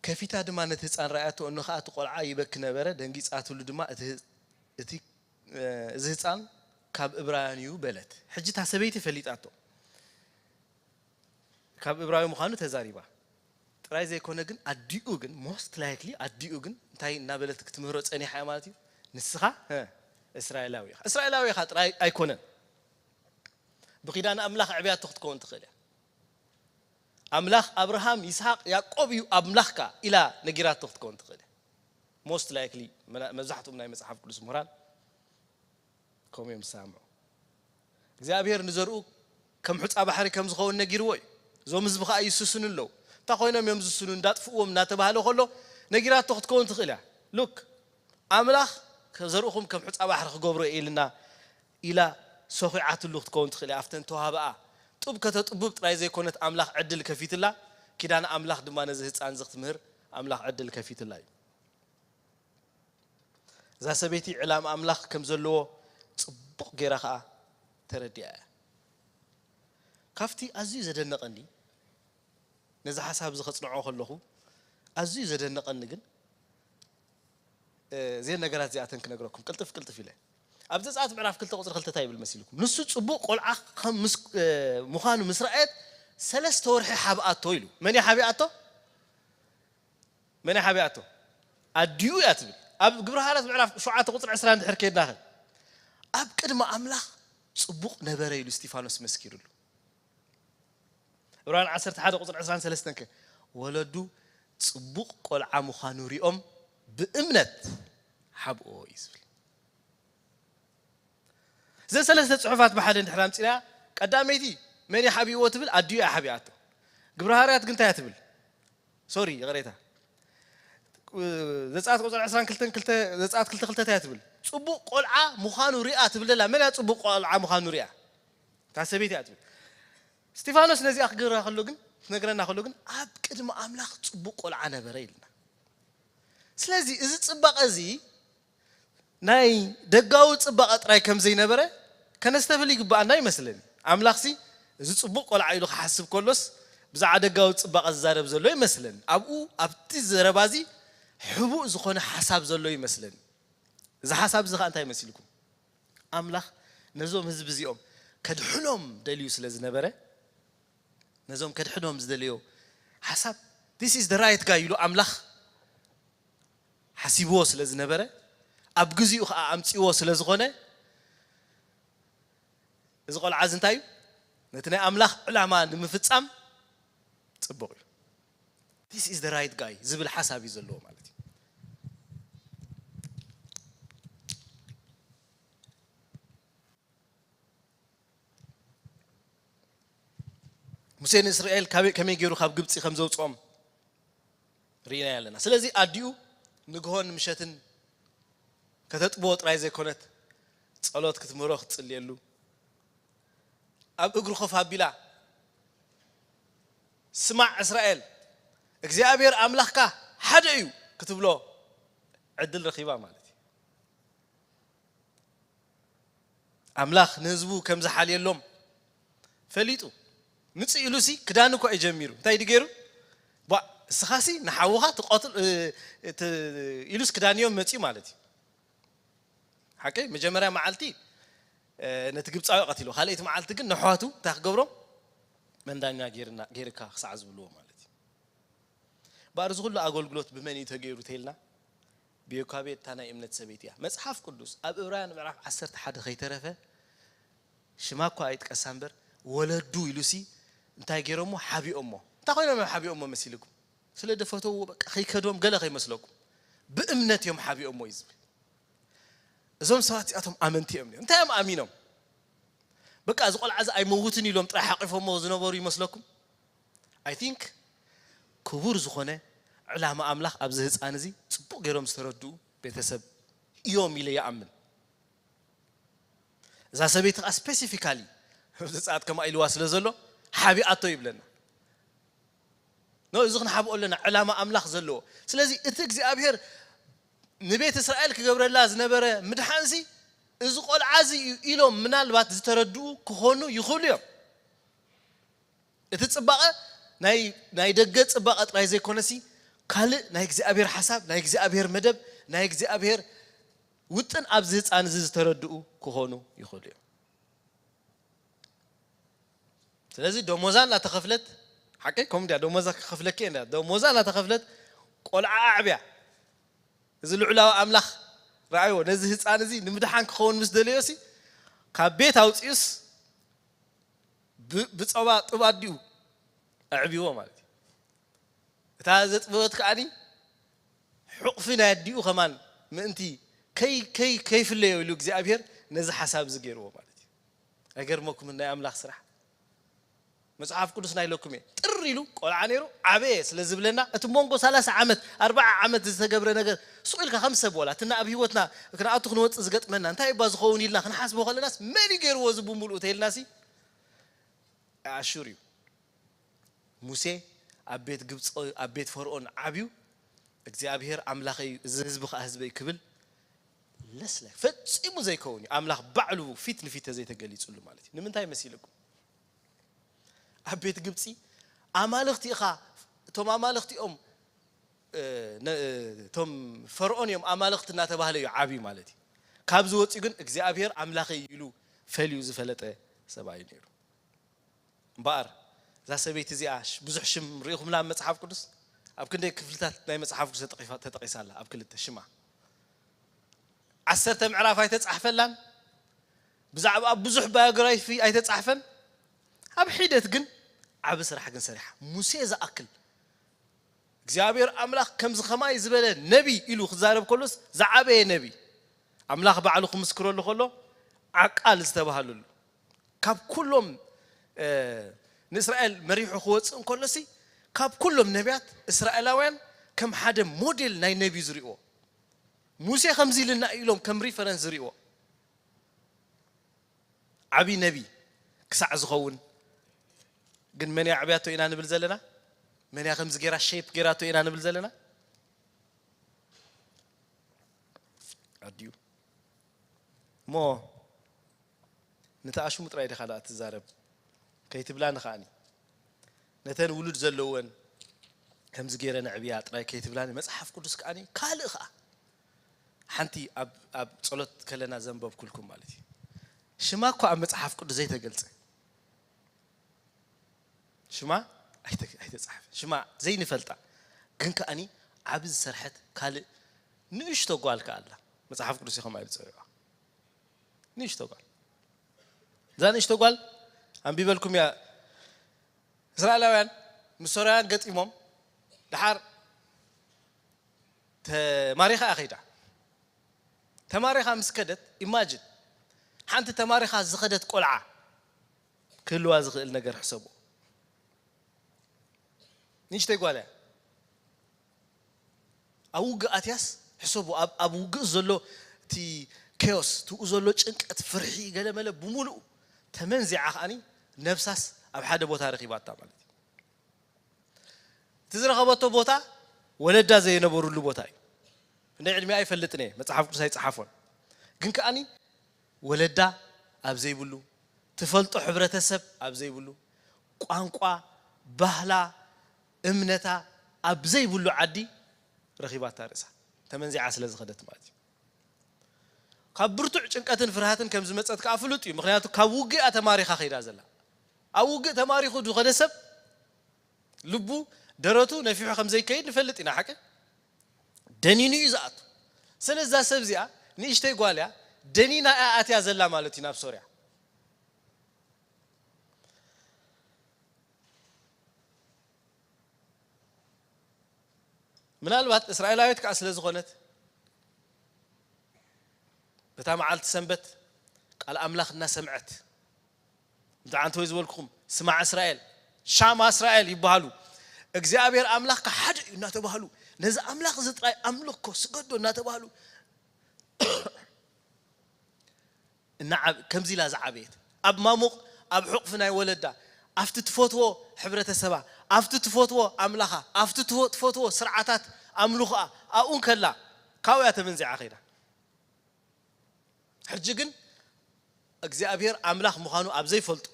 ከፊታ ድማ ነቲ ህጻን ረኣያቶ፣ እነሆ ኸኣ እቲ ቆልዓ ይበኪ ነበረ፣ ደንጊጻትሉ ድማ፣ እቲ፣ እቲ፣ እዚ ህጻን ካብ እብራውያን እዩ በለት። ሕጂ እታ ሰበይቲ ፈሊጣቶ። ካብ እብራዊ ምዃኑ ተዛሪባ። ጥራይ ዘይኮነ ግን ኣዲኡ ግን፣ ሞስት ላይክሊ ኣዲኡ ግን እንታይ እናበለት ክትምህሮ ጸኒሓ እያ ማለት እዩ? ንስኻ፣ እ፣ እስራኤላዊ ኢኻ። እስራኤላዊ ኢኻ ጥራይ ኣይኮነን። ብኪዳን ኣምላኽ ኣዕብያቶ ክትከውን ትኽእል እያ። ኣምላኽ ኣብርሃም፣ ይስሐቅ፣ ያዕቆብ እዩ ኣምላኽካ ኢላ ነጊራቶ ክትከውን ትኽእል እያ። ሞስት ላይክሊ መብዛሕትኦም ናይ መጽሓፍ ቅዱስ ምሁራን ከምኡ እዮም ዝሰማምዑ። እግዚኣብሔር ንዘርኡ ከም ሑጻ ባሕሪ ከም ዝኸውን ነጊርዎ እዩ። እዞም ህዝቢ ከኣ ይስስኑ ኣለዉ። እንታይ ኮይኖም እዮም ዝስስኑ? እንዳጥፍእዎም እናተባህለ ከሎ ነጊራቶ ክትከውን ትኽእል እያ። ሉክ፣ ኣምላኽ ዘርእኹም ከም ሑጻ ባሕሪ ክገብሮ እየ ኢልና ኢላ ሰኺዓትሉ ክትከውን ትኽእል እያ። ኣብተን ተዋህብኣ ጡብ ከተጥቡብ ጥራይ ዘይኮነት ኣምላኽ ዕድል ከፊትላ፣ ኪዳን ኣምላኽ ድማ ነዚ ህጻን እዚ ክትምህር ኣምላኽ ዕድል ከፊትላ እዩ። እዛ ሰበይቲ ዕላማ ኣምላኽ ከም ዘለዎ ጽቡቕ ገይራ ኸኣ ተረዲኣ እያ። ካብቲ ኣዝዩ ዘደነቐኒ፣ ነዚ ሓሳብ እዚ ከጽንዖ ከለኹ ኣዝዩ ዘደነቐኒ ግን፣ እ፣ እዘን ነገራት እዚኣተን ክነግረኩም ቅልጥፍ ቅልጥፍ ኢለ። ኣብ ዘጸኣት ምዕራፍ ክልተ ቁጽሪ ክልተ እንታይ ይብል መሲልኩም? ንሱ ጽቡቕ ቆልዓ ከም ምስ-፣ እ፣ ምዃኑ ምስ ረኣየት ሰለስተ ወርሒ ሓብኣቶ ኢሉ። መን እያ ሓቢኣቶ? መን እያ ሓቢኣቶ? ኣዲኡ እያ ትብል። ኣብ ግብረ ሃዋርያት ምዕራፍ ሸውዓተ ቁጽሪ ዕስራ እንድሕር ከይድናኸ፣ ኣብ ቅድሚ ኣምላኽ ጽቡቕ ነበረ ኢሉ እስጢፋኖስ መስኪሩሉ። ዕብራውያን ዓሰርተ ሓደ ቁጽሪ ዕስራን ሰለስተን ከ፣ ወለዱ ጽቡቕ ቆልዓ ምዃኑ ሪኦም ብእምነት ሓብኦ እዩ ዝብል። እዘን ሰለስተ ጽሑፋት ብሓደ እንድሕር ኣምጺና፣ ቀዳመይቲ መን እዩ ሓቢእዎ ትብል? ኣዲኡ እያ ሓቢኣቶ። ግብረ ሃዋርያት ግን እንታይ እያ ትብል? ሶሪ፣ ይቕሬታ። ዘጸኣት ቁጽሪ ዕስራን ክልተን ክልተ፣ ዘጸኣት ክልተ ክልተ እንታይ እያ ትብል? ጽቡቕ ቆልዓ ምዃኑ ሪኣ ትብል ዘላ መን እያ? ጽቡቕ ቆልዓ ምዃኑ ሪኣ። እታ ሰበይቲ እያ ትብል። እስጢፋኖስ ነዚኣ ክገብራ ከሎ ግን፣ ክነግረና ከሎ ግን፣ ኣብ ቅድሚ ኣምላኽ ጽቡቕ ቆልዓ ነበረ ኢልና። ስለዚ እዚ ጽባቐ እዚ ናይ ደጋዊ ጽባቐ ጥራይ ከም ዘይነበረ ከነስተብህል ይግብኣና ይመስለኒ። ኣምላኽሲ እዚ ጽቡቕ ቆልዓ ኢሉ ክሓስብ ከሎስ ብዛዕባ ደጋዊ ጽባቐ ዝዛረብ ዘሎ ይመስለኒ። ኣብኡ፣ ኣብቲ ዘረባ እዚ ሕቡእ ዝኾነ ሓሳብ ዘሎ ይመስለኒ። እዚ ሓሳብ እዚ ኸኣ እንታይ መሲልኩም? ኣምላኽ ነዞም ህዝቢ እዚኦም ከድሕኖም ደልዩ ስለ ዝነበረ፣ ነዞም ከድሕኖም ዝደልዮ ሓሳብ፣ this is the right guy ኢሉ ኣምላኽ ሓሲብዎ ስለ ዝነበረ፣ ኣብ ግዚኡ ኸኣ ኣምጺእዎ ስለ ዝኾነ፣ እዚ ቆልዓ እዚ እንታይ እዩ? ነቲ ናይ ኣምላኽ ዕላማ ንምፍጻም ጽቡቕ እዩ። This is the right guy ዝብል ሓሳብ እዩ ዘለዎ ማለት እዩ። ሙሴ ንእስራኤል ካበይ-፣ ከመይ ገይሩ ካብ ግብጺ ከም ዘውጽኦም ርኢናዮ ኣለና። ስለዚ ኣዲኡ ንግሆን ምሸትን ከተጥብዎ ጥራይ ዘይኮነት፣ ጸሎት ክትምህሮ፣ ክትጽልየሉ፣ ኣብ እግሩ ኮፍ ኣቢላ፣ "ስማዕ እስራኤል፣ እግዚኣብሔር ኣምላኽካ ሓደ እዩ" ክትብሎ ዕድል ረኺባ ማለት እዩ። ኣምላኽ ንህዝቡ ከም ዝሓልየሎም ፈሊጡ፣ ምጽእ ኢሉሲ ክዳኑ እኳ እዩ ጀሚሩ። እንታይ ድዩ ገይሩ? ቧ፣ እስኻሲ ንሓውኻ ትቐትል፣ እ፣ ት-፣ ኢሉስ ክዳንዮም መጺኡ ማለት እዩ። ሓቀይ መጀመርያ መዓልቲ፣ እ፣ ነቲ ግብጻዊ ቀቲልዎ። ካልኣይቲ መዓልቲ ግን ነሕዋቱ እንታይ ክገብሮም? መንዳኛ ጌርና፣ ጌርካ ክሳዕ ዝብልዎ ማለት እዩ። ባር እዚ ኩሉ ኣገልግሎት ብመን እዩ ተገይሩ ተይልና? ብዮካቤድ እታ ናይ እምነት ሰበይቲ እያ። መጽሓፍ ቅዱስ ኣብ ዕብራውያን ምዕራፍ ዓሰርተ ሓደ ከይተረፈ ሽማ እኳ ኣይጥቀሳ እምበር ወለዱ ኢሉሲ እንታይ ገይሮሞ? ሓቢኦሞ። እንታይ ኮይኖም እዮም ሓቢኦሞ መሲልኩም? ስለ ደፈተዎ በቃ ከይከዶም ገለ ከይመስለኩም። ብእምነት እዮም ሓቢኦሞ እዩ ዝብል። እዞም ሰባት እዚኣቶም ኣመንቲ እዮም ነይሮም። እንታይ እዮም ኣሚኖም? በቃ እዚ ቆልዓ እዚ ኣይመውትን ኢሎም ጥራይ ሓቂፎሞ ዝነበሩ ይመስለኩም? I think ክቡር ዝኾነ ዕላማ ኣምላኽ ኣብዚ ህፃን እዚ ፅቡቕ ገይሮም ዝተረድኡ ቤተሰብ እዮም ኢለ ይኣምን። እዛ ሰበይቲ ከዓ ስፔሲፊካሊ ዘፀኣት ከምኣ ኢልዋ ስለ ዘሎ ሓቢኣቶ ይብለና። ኖ፣ እዚ ክንሓብኦ ኣለና ዕላማ ኣምላኽ ዘለዎ። ስለዚ እቲ እግዚኣብሔር ንቤት እስራኤል ክገብረላ ዝነበረ ምድሓንሲ እዚ ቆልዓ እዚ እዩ ኢሎም ምናልባት ዝተረድኡ ክኾኑ ይኽእሉ እዮም። እቲ ጽባቐ ናይ፣ ናይ ደገ ጽባቐ ጥራይ ዘይኮነሲ ካልእ ናይ እግዚኣብሔር ሓሳብ፣ ናይ እግዚኣብሔር መደብ፣ ናይ እግዚኣብሔር ውጥን ኣብዚ ህፃን እዚ ዝተረድኡ ክኾኑ ይኽእሉ እዮም። ስለዚ ደሞዛ እናተኸፍለት፣ ሓቀይ ከምኡ እንድያ፣ ደሞዛ ክኸፍለኪ እንድያ፣ ደሞዛ እናተኸፍለት ቆልዓ ኣዕብያ። እዚ ልዑላዊ ኣምላኽ ረኣይዎ፣ ነዚ ህፃን እዚ ንምድሓን ክኸውን ምስ ደለዮሲ ካብ ቤት ኣውፅኡስ ብ-፣ ብፀባ ጡብ ኣዲኡ ኣዕብዎ ማለት እዩ። እታ ዘጥበወት ከኣኒ ሕቑፊ ናይ ኣዲኡ ከማን ምእንቲ ከይ-፣ ከይ-፣ ከይፍለዮ ኢሉ እግዚኣብሔር ነዚ ሓሳብ እዚ ገይርዎ ማለት እዩ። ኣይገርመኩምን ናይ ኣምላኽ ስራሕ? መጽሓፍ ቅዱስ ናይ ለኩም እየ። ጥር ኢሉ ቆልዓ ነይሩ፣ ዓበየ ስለ ዝብለና፣ እቲ መንጎ ሰላሳ ዓመት፣ ኣርብዓ ዓመት ዝተገብረ ነገር፣ ሱቕ ኢልካ ከም ሰብ ወላ፣ እቲ ኣብ ህይወትና ክንኣቱ ክንወጽእ ዝገጥመና፣ እንታይ እባ ዝኸውን ኢልና ክንሓስቦ ከለናስ፣ መን እዩ ገይርዎ እዚ ብምሉኡ ተይልናሲ፣ ኣሹር እዩ። ሙሴ ኣብ ቤት ግብፂ፣ ኣብ ቤት ፈርኦን ዓብዩ፣ እግዚኣብሔር ኣምላኸይ እዩ፣ እዚ ህዝቢ ኸዓ ህዝበይ ክብል ለስለ-፣ ፈጺሙ ዘይከውን እዩ። ኣምላኽ ባዕሉ ፊት ንፊት ተዘይተገሊጹሉ ማለት እዩ። ንምንታይ መሲልኩም? ኣብ ቤት ግብፂ ኣማልኽቲ ኢኻ፣ እቶም ኣማልኽቲ እዮም፣ እ፣ ነ-፣ እቶም ፈርኦን እዮም ኣማልኽቲ እናተባህለ እዩ ዓብዩ ማለት እዩ። ካብዚ ወፂኡ ግን እግዚኣብሔር ኣምላኸይ እዩ ኢሉ ፈልዩ ዝፈለጠ ሰብኣይ እዩ ነይሩ። እምበኣር እዛ ሰበይቲ እዚኣ ሽ-፣ ብዙሕ ሽም ርኢኹምላ ኣብ መጽሓፍ ቅዱስ? ኣብ ክንደይ ክፍልታት ናይ መጽሓፍ ቅዱስ ተጠቒፋ-፣ ተጠቒሳ ኣላ? ኣብ ክልተ ሽማ። ዓሰርተ ምዕራፍ ኣይተጻሕፈላን። ብዛዕባ ብዙሕ ባዮግራፊ ኣይተጻሕፈን። ኣብ ሒደት ግን ዓቢ ስራሕ ግን ሰሪሓ። ሙሴ ዝኣክል እግዚኣብሔር ኣምላኽ ከምዚ ኸማይ ዝበለ ነቢ ኢሉ ክዛረብ ከሎስ ዝዓበየ ነቢ ኣምላኽ ባዕሉ ክምስክረሉ ከሎ ዓቃል ዝተባህለሉ ካብ ኩሎም፣ እ፣ ንእስራኤል መሪሑ ክወፅእ እንከሎሲ ካብ ኩሎም ነቢያት እስራኤላውያን ከም ሓደ ሞዴል ናይ ነቢ ዝሪእዎ ሙሴ ከምዚ ኢልና ኢሎም ከም ሪፈረንስ ዝሪእዎ ዓብዪ ነቢ ክሳዕ ዝኸውን ግን መን እያ ኣዕብያቶ ኢና ንብል ዘለና? መን እያ ከምዚ ጌራ ሼፕ ጌራቶ ኢና ንብል ዘለና? ኣዲኡ እሞ ነቲ ኣሽሙ ጥራይ ዲኻ ደኣ ትዛረብ ከይትብላኒ ከኣኒ ነተን ውሉድ ዘለወን ከምዚ ገይረ ነዕብያ ጥራይ ከይትብላኒ መጽሓፍ ቅዱስ ከኣኒ ካልእ ከኣ ሓንቲ ኣብ፣ ኣብ ጸሎት ከለና ዘንበብኩልኩም ማለት እዩ። ሽማ እኮ ኣብ መጽሓፍ ቅዱስ ዘይተገልጸ ሽማ ኣይተ-፣ ኣይተጻሕፈ ሽማ ዘይንፈልጣ ግን ከኣኒ ዓቢ ዝሰርሐት ካልእ ንእሽቶ ጓል ከኣ ኣላ። መጽሓፍ ቅዱስ እዩ ከምኣ ኢሉ ጸዊዕዋ። ንእሽቶ ጓል። እዛ ንእሽቶ ጓል ኣንቢበልኩም እያ። እስራኤላውያን ምስ ሶርያውያን ገጢሞም ደሓር ተማሪኻ እያ ኸይዳ። ተማሪኻ ምስ ከደት፣ ኢማጅን፣ ሓንቲ ተማሪኻ ዝኸደት ቆልዓ ክህልዋ ዝኽእል ነገር ሕሰቡ። ንእሽተይ ጓል እያ። ኣብ ውግእ ኣትያስ ሕሰቡ፣ ኣብ፣ ኣብ ውግእ ዘሎ እቲ ኬዮስ፣ ትኡ ዘሎ ጭንቀት፣ ፍርሒ፣ ገለመለ ብምሉኡ ተመንዚዓ ከኣኒ ነብሳስ ኣብ ሓደ ቦታ ረኺባታ ማለት እዩ። እቲ ዝረኸበቶ ቦታ ወለዳ ዘይነበሩሉ ቦታ እዩ። ክንደይ ዕድሚኣ ኣይፈልጥን እየ፣ መጽሓፍ ቅዱስ ኣይጸሓፎን። ግን ከኣኒ ወለዳ ኣብ ዘይብሉ፣ ትፈልጦ ሕብረተሰብ ኣብ ዘይብሉ፣ ቋንቋ፣ ባህላ፣ እምነታ፣ ኣብ ዘይብሉ ዓዲ ረኺባታ ርእሳ፣ ተመንዚዓ ስለ ዝኸደት ማለት እዩ። ካብ ብርቱዕ ጭንቀትን ፍርሃትን ከም ዝመጸት ከኣ ፍሉጥ እዩ። ምኽንያቱ ካብ ውግኣ ተማሪኻ ከይዳ ዘላ። ኣብ ውግእ ተማሪኹ ዝኸደ ሰብ ልቡ፣ ደረቱ ነፊሑ ከም ዘይከይድ ንፈልጥ ኢና። ሓቂ ደኒኑ እዩ ዝኣቱ። ስለዛ ሰብ እዚኣ ንእሽተይ ጓል እያ፣ ደኒና እያ ኣትያ ዘላ ማለት እዩ ናብ ሶርያ። ምናልባት እስራኤላዊት ከኣ ስለ ዝኾነት፣ በታ መዓልቲ ሰንበት ቃል ኣምላኽ እናሰምዐት፣ ብዛዕባ እንተ ወይ ዝበልኩኹም፣ ስማዕ እስራኤል፣ ሻማ እስራኤል ይበሃሉ። እግዚኣብሔር ኣምላኽካ ሓደ እዩ እናተባህሉ፣ ነዚ ኣምላኽ እዚ ጥራይ ኣምልኮ፣ ስገዶ እናተባህሉ፣ እናዓብ-፣ ከምዚ ኢላ ዝዓበየት፣ ኣብ ማሙቕ፣ ኣብ ሕቑፊ ናይ ወለዳ፣ ኣብቲ ትፈትዎ ሕብረተሰባ፣ ኣብቲ ትፈትዎ ኣምላኻ፣ ኣብቲ ትፈ-፣ ትፈትዎ ስርዓታት ኣምልኾኣ፣ ኣብኡ እንከላ፣ ካብኡ እያ ተመንዚዓ ከይዳ። ሕጂ ግን እግዚኣብሔር ኣምላኽ ምዃኑ ኣብ ዘይፈልጡ፣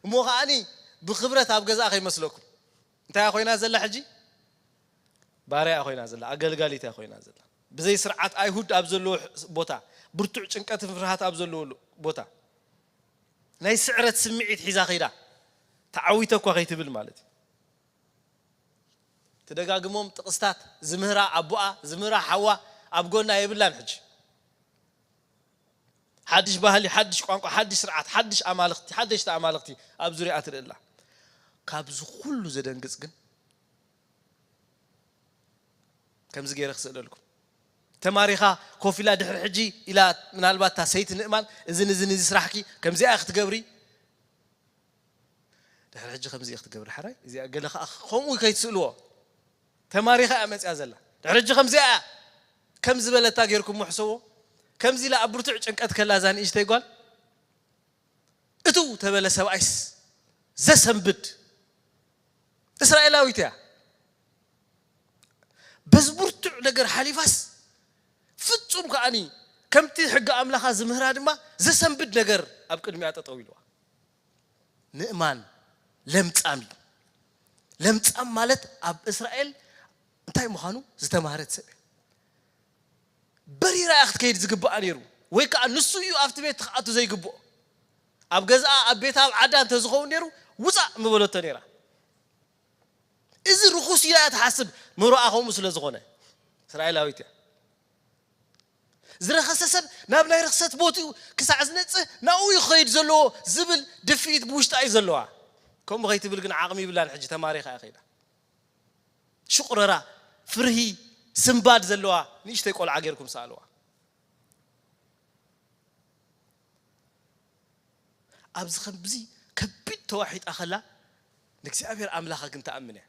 እሞ ከዓኒ ብኽብረት ኣብ ገዛኣ ከይመስለኩም፣ እንታይ እያ ኮይና ዘላ ሕጂ? ባርያ እያ ኮይና ዘላ፣ ኣገልጋሊት እያ ኮይና ዘላ። ብዘይ ስርዓት ኣይሁድ ኣብ ዘለዎ ቦታ፣ ብርቱዕ ጭንቀትን ፍርሃት ኣብ ዘለዎ ቦታ፣ ናይ ስዕረት ስምዒት ሒዛ ከይዳ፣ ተዓዊተ እኳ ከይትብል ማለት እዩ። ትደጋግሞም ጥቕስታት ዝምህራ ኣቦኣ፣ ዝምህራ ሓዋ ኣብ ጎና የብላን። ሕጂ ሓድሽ ባህሊ፣ ሓድሽ ቋንቋ፣ ሓድሽ ስርዓት፣ ሓድሽ ኣማልኽቲ፣ ሓደሽቲ ኣማልኽቲ ኣብ ዙርያኣ ትርኢ ኣላ። ካብዚ ኩሉ ዘደንግጽ ግን፣ ከምዚ ገይረ ክስእለልኩም፣ ተማሪኻ ኮፍ ኢላ ድሕሪ ሕጂ ኢላ፣ ምናልባት እታ ሰይቲ ንእማን፣ እዝን እዝን እዚ ስራሕኪ ከምዚኣ ክትገብሪ፣ ድሕሪ ሕጂ ከምዚ ክትገብሪ ሓራይ፣ እዚኣ ገለ ከኣ ከምኡ ከይትስእልዎ። ተማሪኻ እያ መጽያ ዘላ። ድሕሪ ሕጂ ከምዚኣ እያ ከም ዝበለታ ጌርኩም ሕሰቦ። ከምዚ ኢላ ኣብ ብርቱዕ ጭንቀት ከላ እዛ ንእሽተይ ጓል፣ እትው ተበለ ሰብኣይስ ዘሰንብድ እስራኤላዊት እያ። በዚ ብርቱዕ ነገር ሓሊፋስ፣ ፍጹም ከኣኒ ከምቲ ሕጊ ኣምላኻ ዝምህራ ድማ ዘሰንብድ ነገር ኣብ ቅድሚኣ ጠጠው ኢልዋ። ንእማን ለምጻም እዩ። ለምጻም ማለት ኣብ እስራኤል እንታይ ምዃኑ ዝተማህረት ሰብ እያ። በሪራ እያ ክትከይድ ዝግብኣ ነይሩ፣ ወይ ከኣ ንሱ እዩ ኣብቲ ቤት ክኣቱ ዘይግብኦ። ኣብ ገዛኣ፣ ኣብ ቤታ፣ ኣብ ዓዳ እንተዝኸውን ነይሩ፣ ውጻእ ምበለቶ ነይራ። እዚ ርኹስ ኢላ እያ ትሓስብ፣ ምሮኣ ከምኡ ስለ ዝኾነ። እስራኤላዊት እያ። ዝረኸሰ ሰብ ናብ ናይ ርኽሰት ቦትኡ ክሳዕ ዝነጽህ ናብኡ እዩ ክኸይድ ዘለዎ ዝብል ድፍኢት ብውሽጣ እዩ ዘለዋ። ከምኡ ከይትብል ግን ዓቕሚ ይብላን። ሕጂ ተማሪኻ እያ ከይዳ። ሽቑረራ፣ ፍርሂ፣ ስንባድ ዘለዋ ንእሽተይ ቆልዓ ጌርኩም ሰኣልዋ። ኣብዚ ከምዚ ከቢድ ተዋሒጣ ከላ ንእግዚኣብሔር ኣምላኻ ግን ትኣምን እያ።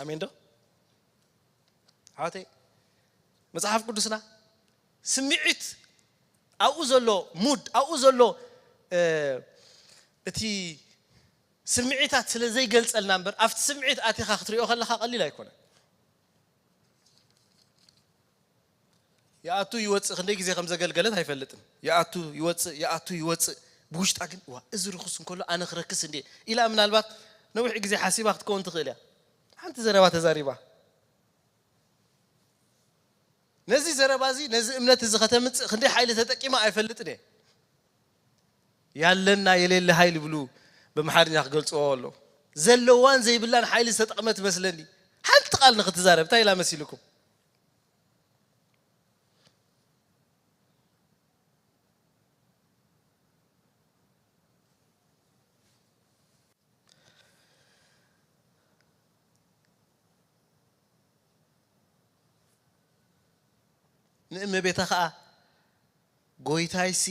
ኣሜን ዶ? ኣሕዋተይ፣ መጽሓፍ ቅዱስና ስምዒት ኣብኡ ዘሎ ሙድ፣ ኣብኡ ዘሎ፣ እ፣ እቲ ስምዒታት ስለ ዘይገልጸልና እምበር፣ ኣብቲ ስምዒት ኣቲኻ ክትሪኦ ከለኻ ቀሊል ኣይኮነን። ይኣቱ ይወጽእ፣ ክንደይ ግዜ ከም ዘገልገለት ኣይፈልጥን። ይኣቱ ይወጽእ፣ ይኣቱ ይወጽእ፣ ብውሽጣ ግን፣ "ዋ፣ እዚ ርኹስ እንከሎ ኣነ ክረክስ እንዴ?" ኢላ ምናልባት ነዊሕ ግዜ ሓሲባ ክትከውን ትኽእል እያ። ሓንቲ ዘረባ ተዛሪባ። ነዚ ዘረባ እዚ፣ ነዚ እምነት እዚ ከተምጽእ ክንደይ ሓይሊ ተጠቂማ ኣይፈልጥን እየ። "ያለና የሌለ ኃይል" ይብሉ ብኣምሓርኛ ክገልጽዎ ከለዉ፣ ዘለዋን ዘይብላን ሓይሊ ዝተጠቕመት ትመስለኒ። ሓንቲ ቃል ንኽትዛረብ እንታይ ኢላ መሲልኩም? ንእመቤታ ኸኣ፣ "ጐይታይሲ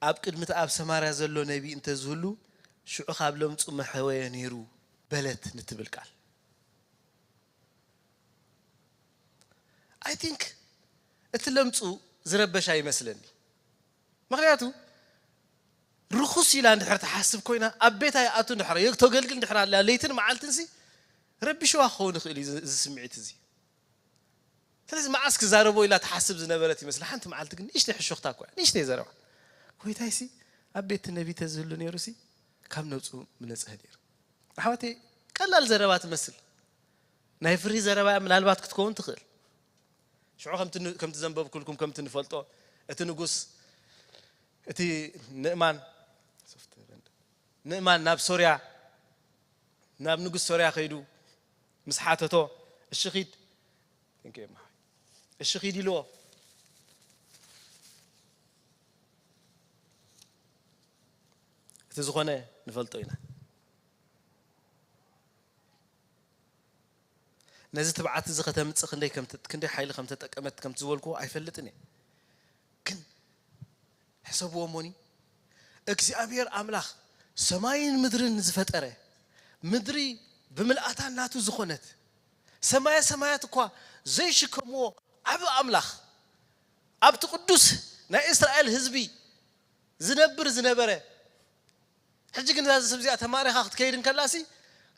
ኣብ ቅድሚ እቲ ኣብ ሰማርያ ዘሎ ነቢይ እንተ ዝህሉ፣ ሽዑ ካብ ለምጹ ምሐወየ ነይሩ" በለት ንትብል ቃል። I think እቲ ለምጹ ዝረበሻ ይመስለኒ። ምኽንያቱ ርኹስ ኢላ እንድሕር ትሓስብ ኮይና፣ ኣብ ቤታ ይኣቱ እንድሕር፣ ተገልግል እንድሕር ኣላ፣ ለይትን መዓልትንሲ ረቢሽዋ ክኸውን ይኽእል እዩ እዚ፣ እዚ ስምዒት እዚ። ስለዚ መዓስ ክዛረቦ ኢላ ትሓስብ ዝነበረት ይመስል። ሓንቲ መዓልቲ ግን ንእሽተይ ሕሹኽታ እኮ እያ፣ ንእሽተይ ዘረባ። "ጐይታይሲ ኣብ ቤት ነቢ ተዝህሉ ነይሩሲ፣ ካብ ነብጹ ምነጽሀ ነይሩ።" ኣሕዋተይ፣ ቀላል ዘረባ ትመስል። ናይ ፍርሂ ዘረባ ምናልባት ክትከውን ትኽእል። ሽዑ ከምቲ ን-፣ ከምቲ ዘንበብኩልኩም፣ ከምቲ ንፈልጦ፣ እቲ ንጉስ፣ እቲ ንእማን፣ ንእማን ናብ ሶርያ፣ ናብ ንጉስ ሶርያ ከይዱ ምስ ሓተቶ፣ "እሺ ኺድ፣ thank you፣ እሺ ኺድ" ኢልዎ። እቲ ዝኾነ ንፈልጦ ኢና። ነዚ ትብዓት እዚ ከተምጽእ ክንደይ ከም ተ-፣ ክንደይ ሓይሊ ከም ተጠቀመት ከም ዝበልኩ ኣይፈልጥን እየ። ግን ሕሰብዎ እሞኒ፣ እግዚኣብሔር ኣምላኽ ሰማይን ምድርን ዝፈጠረ፣ ምድሪ ብምልኣታ ናቱ ዝኾነት፣ ሰማየ ሰማያት እኳ ዘይሽከምዎ ዓቢ ኣምላኽ፣ ኣብቲ ቅዱስ ናይ እስራኤል ህዝቢ ዝነብር ዝነበረ፣ ሕጂ ግን እዛ ሰብ እዚኣ ተማሪኻ ክትከይድ እንከላሲ፣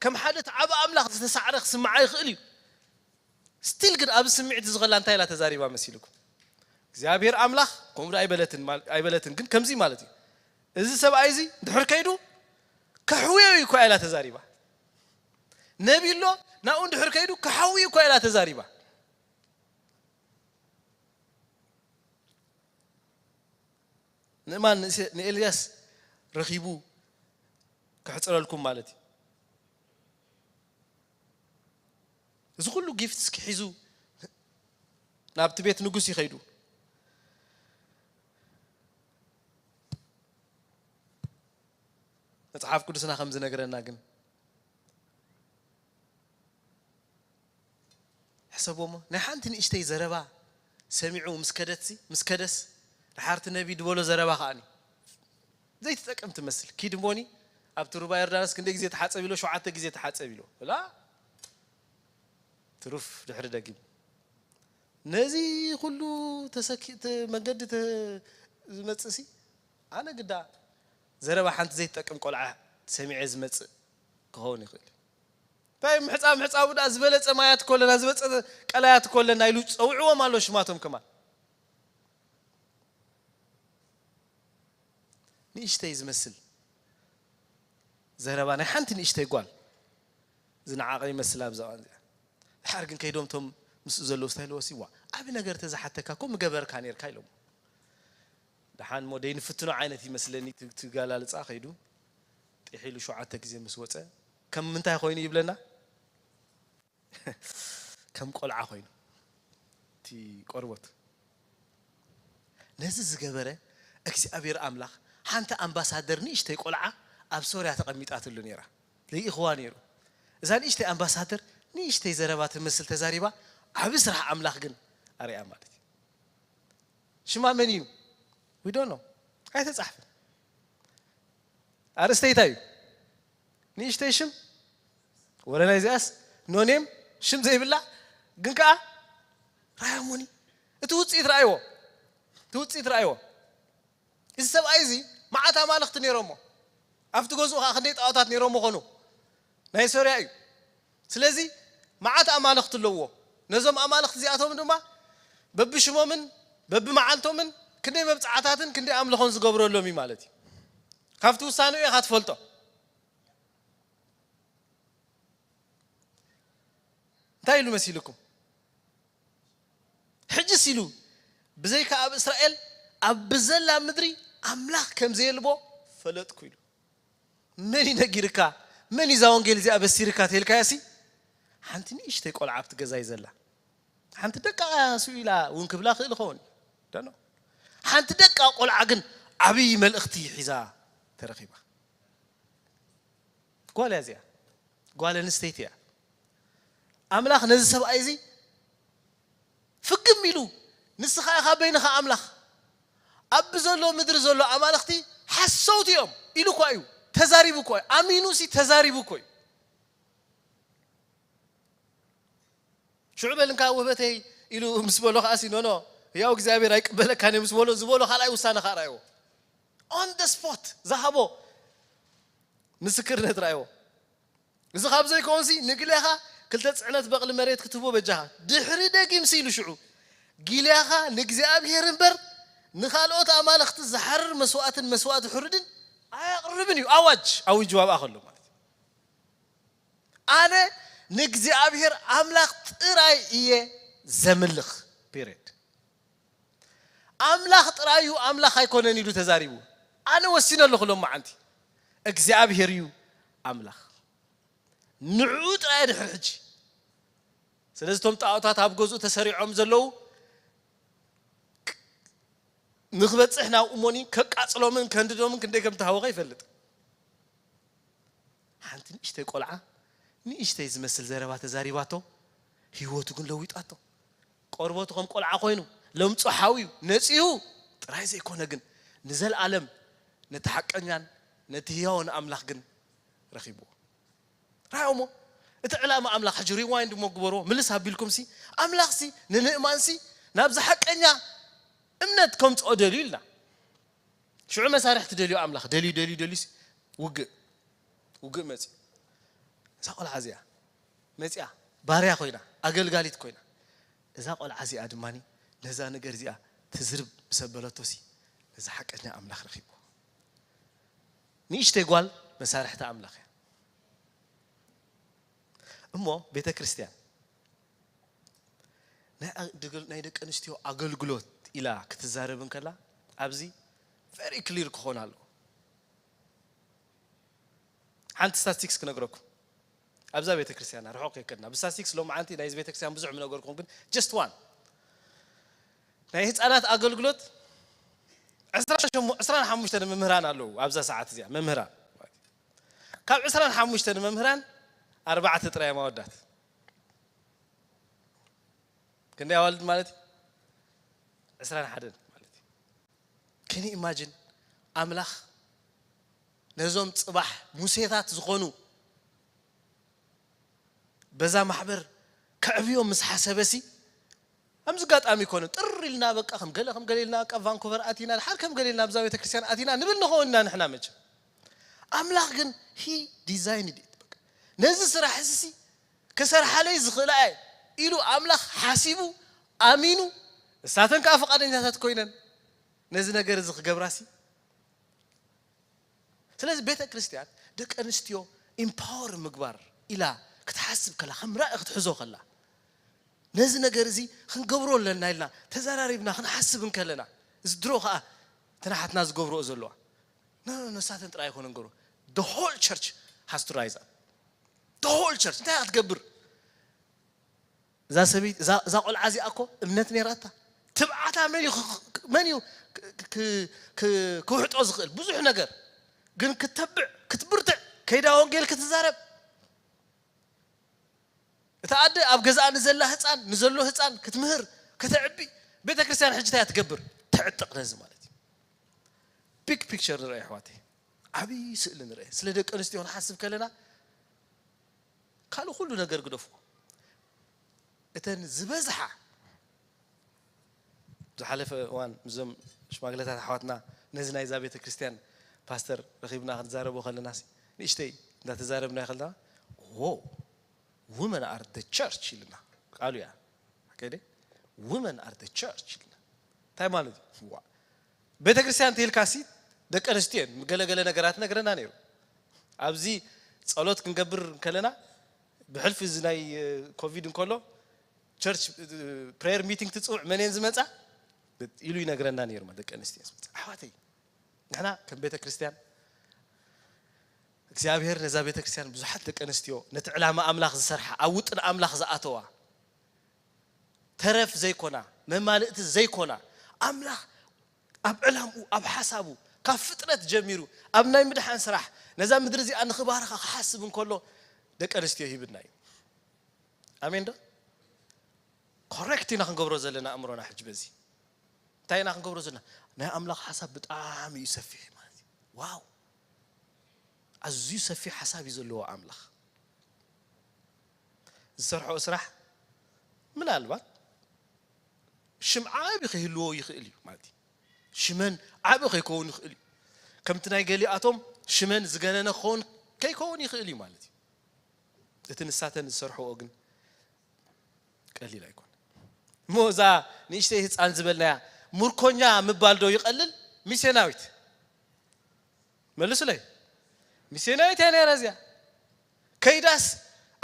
ከም ሓደ እቲ ዓቢ ኣምላኽ ዝተሳዕረ ክስምዓ ይኽእል እዩ። ስቲል ግን ኣብዚ ስምዒት እዚ ከላ እንታይ ኢላ ተዛሪባ መሲልኩም? እግዚኣብሔር ኣምላኽ ከምኡ ዶ ኣይበለትን ማል-፣ ኣይበለትን፣ ግን ከምዚ ማለት እዩ። "እዚ ሰብኣይ እዚ ድሕር ከይዱ ከሕውዮ እዩ" እኳ ኢላ ተዛሪባ። ነቢ ኣሎ፣ ናብኡ ድሕር ከይዱ ከሓውዩ እኳ ኢላ ተዛሪባ። ንእማን ንእሴ-፣ ንኤልያስ ረኺቡ ክሕጽረልኩም ማለት እዩ። እዚ ኩሉ ጊፍትስ ክሒዙ ናብቲ ቤት ንጉስ ይኸይዱ። መጽሓፍ ቅዱስና ከም ዝነግረና ግን ሕሰቦሞ፣ ናይ ሓንቲ ንእሽተይ ዘረባ ሰሚዑ ምስ ከደትሲ፣ ምስ ከደስ፣ ደሓርቲ ነቢ ድበሎ ዘረባ ከኣኒ ዘይትጠቅም ትመስል። "ኪድ እሞኒ ኣብቲ ሩባ ዮርዳኖስ ክንደይ ግዜ ተሓጸብ?" ኢሎ፣ "ሸውዓተ ግዜ ተሓጸብ" ኢሎ። እላ ትሩፍ ድሕሪ ደጊም። ነዚ ኩሉ ተሰኪ-፣ ተ-፣ መንገዲ ተ-፣ ዝመጽእሲ፣ ኣነ ግዳ ዘረባ ሓንቲ ዘይትጠቅም ቆልዓ ሰሚዐ ዝመጽእ ክኸውን ይኽእል። እንታይ ምሕጻብ፣ ምሕጻቡ ደኣ ዝበለጸ ማያት እኮ ኣለና፣ ዝበለጸ ቀላያት እኮ ኣለና ኢሉ ጸውዕዎም ኣሎ ሽማቶም ከማን። ንእሽተይ ዝመስል ዘረባ ናይ ሓንቲ ንእሽተይ ጓል ዝነዓቐ ይመስል ኣብዛ እዋን እዚኣ። ድሓር ግን ከይዶም እቶም ምስኡ ዘለዉ ስታይ ኢልዎ፣ "ሲ ዋ፣ ዓቢ ነገር ተዝሓተካ እኮ ምገበርካ ኔርካ" ኢሎም። ደሓን እሞ ደይንፍትኖ ዓይነት ይመስለኒ፣ እቲ፣ እቲ ጋላልጻ ከይዱ ጢሕ ኢሉ ሸውዓተ ግዜ ምስ ወጸ፣ ከም ምንታይ ኮይኑ ይብለና? ከም ቆልዓ ኮይኑ እቲ ቆርቦት። ነዚ ዝገበረ እግዚኣብሔር ኣምላኽ፣ ሓንቲ ኣምባሳደር ንእሽተይ ቆልዓ ኣብ ሶርያ ተቐሚጣትሉ ነይራ። ልኢኽዋ ነይሩ። እዛ ንእሽተይ ኣምባሳደር ንእሽተይ ዘረባ ትመስል ተዛሪባ፣ ዓቢ ስራሕ ኣምላኽ ግን ኣርያ ማለት እዩ። ሽማ መን እዩ? We don't know። ኣይተጻሕፈን። ኣርእስተ እንታይ እዩ? ንእሽተይ ሽም? ወረ ናይ እዚኣስ ኖኔም ሽም ዘይብላ፣ ግን ከኣ ራእዮሞኒ። እቲ ውጽኢት ረኣይዎ። እቲ ውጽኢት ረኣይዎ። እዚ ሰብኣይ እዚ መዓት ኣማልኽቲ ነይሮሞ። ኣብቲ ገዝኡ ከኣ ክንደይ ጣዖታት ነይሮሞ ኾኑ። ናይ ሶርያ እዩ። ስለዚ መዓት ኣማልኽቲ ኣለዎ። ነዞም ኣማልኽቲ እዚኣቶም ድማ በብሽሞምን በብመዓልቶምን ክንደይ መብጽዓታትን ክንደይ ኣምልኾን ዝገብረሎም እዩ ማለት እዩ። ካብቲ ውሳኔኡ ኢኻ ትፈልጦ። እንታይ ኢሉ መሲልኩም? ሕጅስ ኢሉ፣ ብዘይካ ኣብ እስራኤል ኣብ ብዘላ ምድሪ ኣምላኽ ከም ዘየልቦ ፈለጥኩ ኢሉ። መን እዩ ነጊርካ? መን እዩ እዛ ወንጌል እዚኣ በሲርካ ተልካያሲ? ሓንቲ ንእሽተይ ቆልዓ ኣብቲ ገዛ እዩ ዘላ። ሓንቲ ደቃ ስኡ ኢላ እውን ክብላ ክእል ይኸውን። ደኖ። ሓንቲ ደቃ ቆልዓ ግን ዓብዪ መልእኽቲ ሒዛ ተረኺባ። ጓል እያ እዚኣ። ጓል ኣንስተይቲ እያ። ኣምላኽ ነዚ ሰብኣይ እዚ ፍግም ኢሉ፣ "ንስኻ ኢኻ በይንኻ ኣምላኽ፣ ኣብ ዘሎ ምድሪ ዘሎ ኣማልኽቲ ሓሰውቲ እዮም" ኢሉ እኳ እዩ ተዛሪቡ እኳ እዩ። ኣሚኑሲ ተዛሪቡ እኳ እዩ። ሽዑ በልንካ ውህበተይ ኢሉ ምስ በሎ ከኣሲ፣ "ኖ፣ ኖ፣ ያው እግዚኣብሔር ኣይቅበለካን እዩ" ምስ በሎ፣ ዝበሎ ካልኣይ ውሳነ ከኣ ረኣይዎ። On the spot ዝሃቦ ምስክርነት ረኣይዎ። እዚ ካብ ዘይከውንሲ ንግልያኻ ክልተ ጽዕነት በቕሊ መሬት ክትህቦ በጃኻ። ድሕሪ ደጊምሲ ኢሉ ሽዑ፣ "ጊልያኻ ንእግዚኣብሔር እምበር ንኻልኦት ኣማልኽቲ ዝሓርር መስዋእትን መስዋእቲ ሕሩድን ኣየቕርብን እዩ" ኣዋጅ ኣዊጅዋ ኣብኣ ከሎ ማለት እዩ። ኣነ ንእግዚኣብሔር ኣምላኽ ጥራይ እየ ዘምልኽ። ፔሬድ። ኣምላኽ ጥራይ እዩ ኣምላኽ ኣይኮነን ኢሉ ተዛሪቡ። ኣነ ወሲነ ኣለኹ ሎም መዓንቲ እግዚኣብሔር እዩ ኣምላኽ። ንዕኡ ጥራይ ድሕር ሕጂ። ስለዚ እቶም ጣዖታት ኣብ ገዝኡ ተሰሪዖም ዘለዉ ንክበፅሕ ናብ እሞኒ ከቃፅሎምን ከንድዶምን ክንደይ ከም ተሃወኸ ይፈልጥ። ሓንቲ ንእሽተይ ቆልዓ ንእሽተይ ዝመስል ዘረባ ተዛሪባቶ፣ ህይወቱ ግን ለዊጣቶ። ቆርበቱ ከም ቆልዓ ኮይኑ ለምጹ ሓውዩ ነጺሁ ጥራይ ዘይኮነ ግን ንዘለኣለም ነቲ ሓቀኛን ነቲ ህያውን ኣምላኽ ግን ረኺብዎ። ራእዮሞ እቲ ዕላማ ኣምላኽ ሕጂ ሪዋይንድ እሞ ግበርዎ ምልስ ኣቢልኩም ሲ ኣምላኽ ሲ ንምእማን ሲ ናብዚ ሓቀኛ እምነት ከምጽኦ ደልዩ ኢልና ሽዑ መሳርሕቲ ደልዩ ኣምላኽ ደልዩ ደልዩ ደልዩ ሲ ውግእ ውግእ መጽዩ። እዛ ቆልዓ እዚኣ መጽያ ባርያ ኮይና ኣገልጋሊት ኮይና እዛ ቆልዓ እዚኣ ድማ ነዛ ነገር እዚኣ ትዝርብ ምስ ኣበለቶ ሲ ነዚ ሓቀኛ ኣምላኽ ረኺብዎ። ንእሽተይ ጓል መሳርሕቲ ኣምላኽ እያ። እሞ ቤተ ክርስቲያን ናይ ኣ- ድግል- ናይ ደቂ ኣንስትዮ ኣገልግሎት ኢላ ክትዛረብ እንከላ ኣብዚ ቨሪ ክሊር ክኾን ኣለዎ። ሓንቲ ስታቲስቲክስ ክነግረኩም ኣብዛ ቤተ ክርስቲያን ርሑቕ የከድና ብስታቲስቲክስ ሎም ዓንቲ ናይዚ ቤተ ክርስቲያን ብዙሕ ምነገርኩም ግን ጀስት ዋን ናይ ህፃናት ኣገልግሎት ዕስራን ሓሙሽተ መምህራን ኣለዉ ኣብዛ ሰዓት እዚኣ መምህራን ካብ ዕስራን ሓሙሽተ መምህራን ኣርባዕተ ጥራይ ማወዳት ክንደይ ኣዋልድ ማለት እዩ ዕስራን ሓደን ማለት እዩ ከኒ ኢማጅን ኣምላኽ ነዞም ፅባሕ ሙሴታት ዝኾኑ በዛ ማሕበር ከዕብዮም ምስ ሓሰበሲ ከምዚ ጋጣሚ ይኮነ ጥር ኢልና በቃ ከም ገለ ከም ገለ ኢልና በቃ ቫንኮቨር ኣቲና ድሓር ከም ገለ ኢልና ኣብዛ ቤተክርስትያን ኣቲና ንብል ንኸውን ኢና ንሕና መቸም ኣምላኽ ግን ሂ ዲዛይን ነዚ ስራሕ እዚ ክሰርሓለይ ዝኽእላ እየ ኢሉ ኣምላኽ ሓሲቡ ኣሚኑ እሳተን ከዓ ፈቃደኛታት ኮይነን ነዚ ነገር እዚ ክገብራሲ ስለዚ ቤተ ክርስቲያን ደቂ ኣንስትዮ ኢምፓወር ምግባር ኢላ ክትሓስብ ከላ ከም ራእይ ክትሕዞ ከላ ነዚ ነገር እዚ ክንገብሮ ኣለና ኢልና ተዘራሪብና ክንሓስብ እንከለና እዚ ድሮ ከዓ ተናሓትና ዝገብርኦ ዘለዋ ነሳተን ጥራይ ይኮነ ንገብሮ the whole church has to rise up the whole church እንታይ ክትገብር እዛ ሰበይቲ እዛ ቆልዓ እዚኣ እኮ እምነት ነይራታ ትብዓታ መን እዩ መን እዩ ክውሕጦ ዝኽእል ብዙሕ ነገር ግን ክተብዕ ክትብርትዕ ከይዳ ወንጌል ክትዛረብ እታ ኣደ ኣብ ገዛኣ ንዘላ ህፃን ንዘሎ ህፃን ክትምህር ከተዕቢ ቤተ ክርስቲያን ሕጂ እንታይ ትገብር ተዕጥቕ ነዚ ማለት እዩ ቢግ ፒክቸር ንርኢ ኣሕዋተይ ዓብዪ ስእሊ ንርኢ ስለ ደቂ ኣንስትዮ ክንሓስብ ከለና ካልእ ኩሉ ነገር ግደፍዎ እተን ዝበዝሓ ዝሓለፈ እዋን ምስዞም ሽማግለታት ኣሕዋትና ነዚ ናይዛ ቤተ ክርስቲያን ፓስተር ረኺብና ክንዛረቦ ከለና ንእሽተይ እንዳተዛረብና ከለና women are the church ኢልና ቃሉ እያ ከይደ women are the church ኢልና እንታይ ማለት እዩ ቤተ ክርስቲያን ተይልካሲ ደቂ ኣንስትዮ እየን ገለገለ ነገራት ነግረና ነይሩ ኣብዚ ጸሎት ክንገብር ከለና ብሕልፊ እዚ ናይ ኮቪድ እንከሎ ቸርች ፕሬየር ሚቲንግ ትፅውዕ መን እየን ዝመፃ ኢሉ ይነግረና ነይሩ ደቂ ኣንስትዮ ዝመፃ ኣሕዋተይ ንሕና ከም ቤተ ክርስቲያን እግዚኣብሔር ነዛ ቤተ ክርስቲያን ብዙሓት ደቂ ኣንስትዮ ነቲ ዕላማ ኣምላኽ ዝሰርሓ ኣብ ውጥን ኣምላኽ ዝኣተዋ ተረፍ ዘይኮና መማልእቲ ዘይኮና ኣምላኽ ኣብ ዕላምኡ ኣብ ሓሳቡ ካብ ፍጥረት ጀሚሩ ኣብ ናይ ምድሓን ስራሕ ነዛ ምድሪ እዚኣ ንኽባርኻ ክሓስብ እንከሎ ደቂ ኣንስትዮ ሂብና እዩ ኣሜን ዶ ኮሬክት ኢና ክንገብሮ ዘለና ኣእምሮና ሕጂ በዚ እንታይ ኢና ክንገብሮ ዘለና ናይ ኣምላኽ ሓሳብ ብጣዕሚ እዩ ሰፊሕ ማለት እዩ ዋው ኣዝዩ ሰፊሕ ሓሳብ እዩ ዘለዎ ኣምላኽ ዝሰርሖ ስራሕ ምናልባት ሽም ዓቢ ክህልዎ ይኽእል እዩ ማለት እዩ ሽመን ዓቢ ከይከውን ይኽእል እዩ ከምቲ ናይ ገሊኣቶም ሽመን ዝገነነ ክኸውን ከይከውን ይኽእል እዩ ማለት እዩ እቲ ንሳተን ዝሰርሕዎ ግን ቀሊል ኣይኮን እሞ እዛ ንእሽተይ ህፃን ዝበልናያ ምርኮኛ ምባል ዶ ይቐልል ሚስዮናዊት መልሱለይ ሚስዮናዊት እያ ነይራ እዚኣ ከይዳስ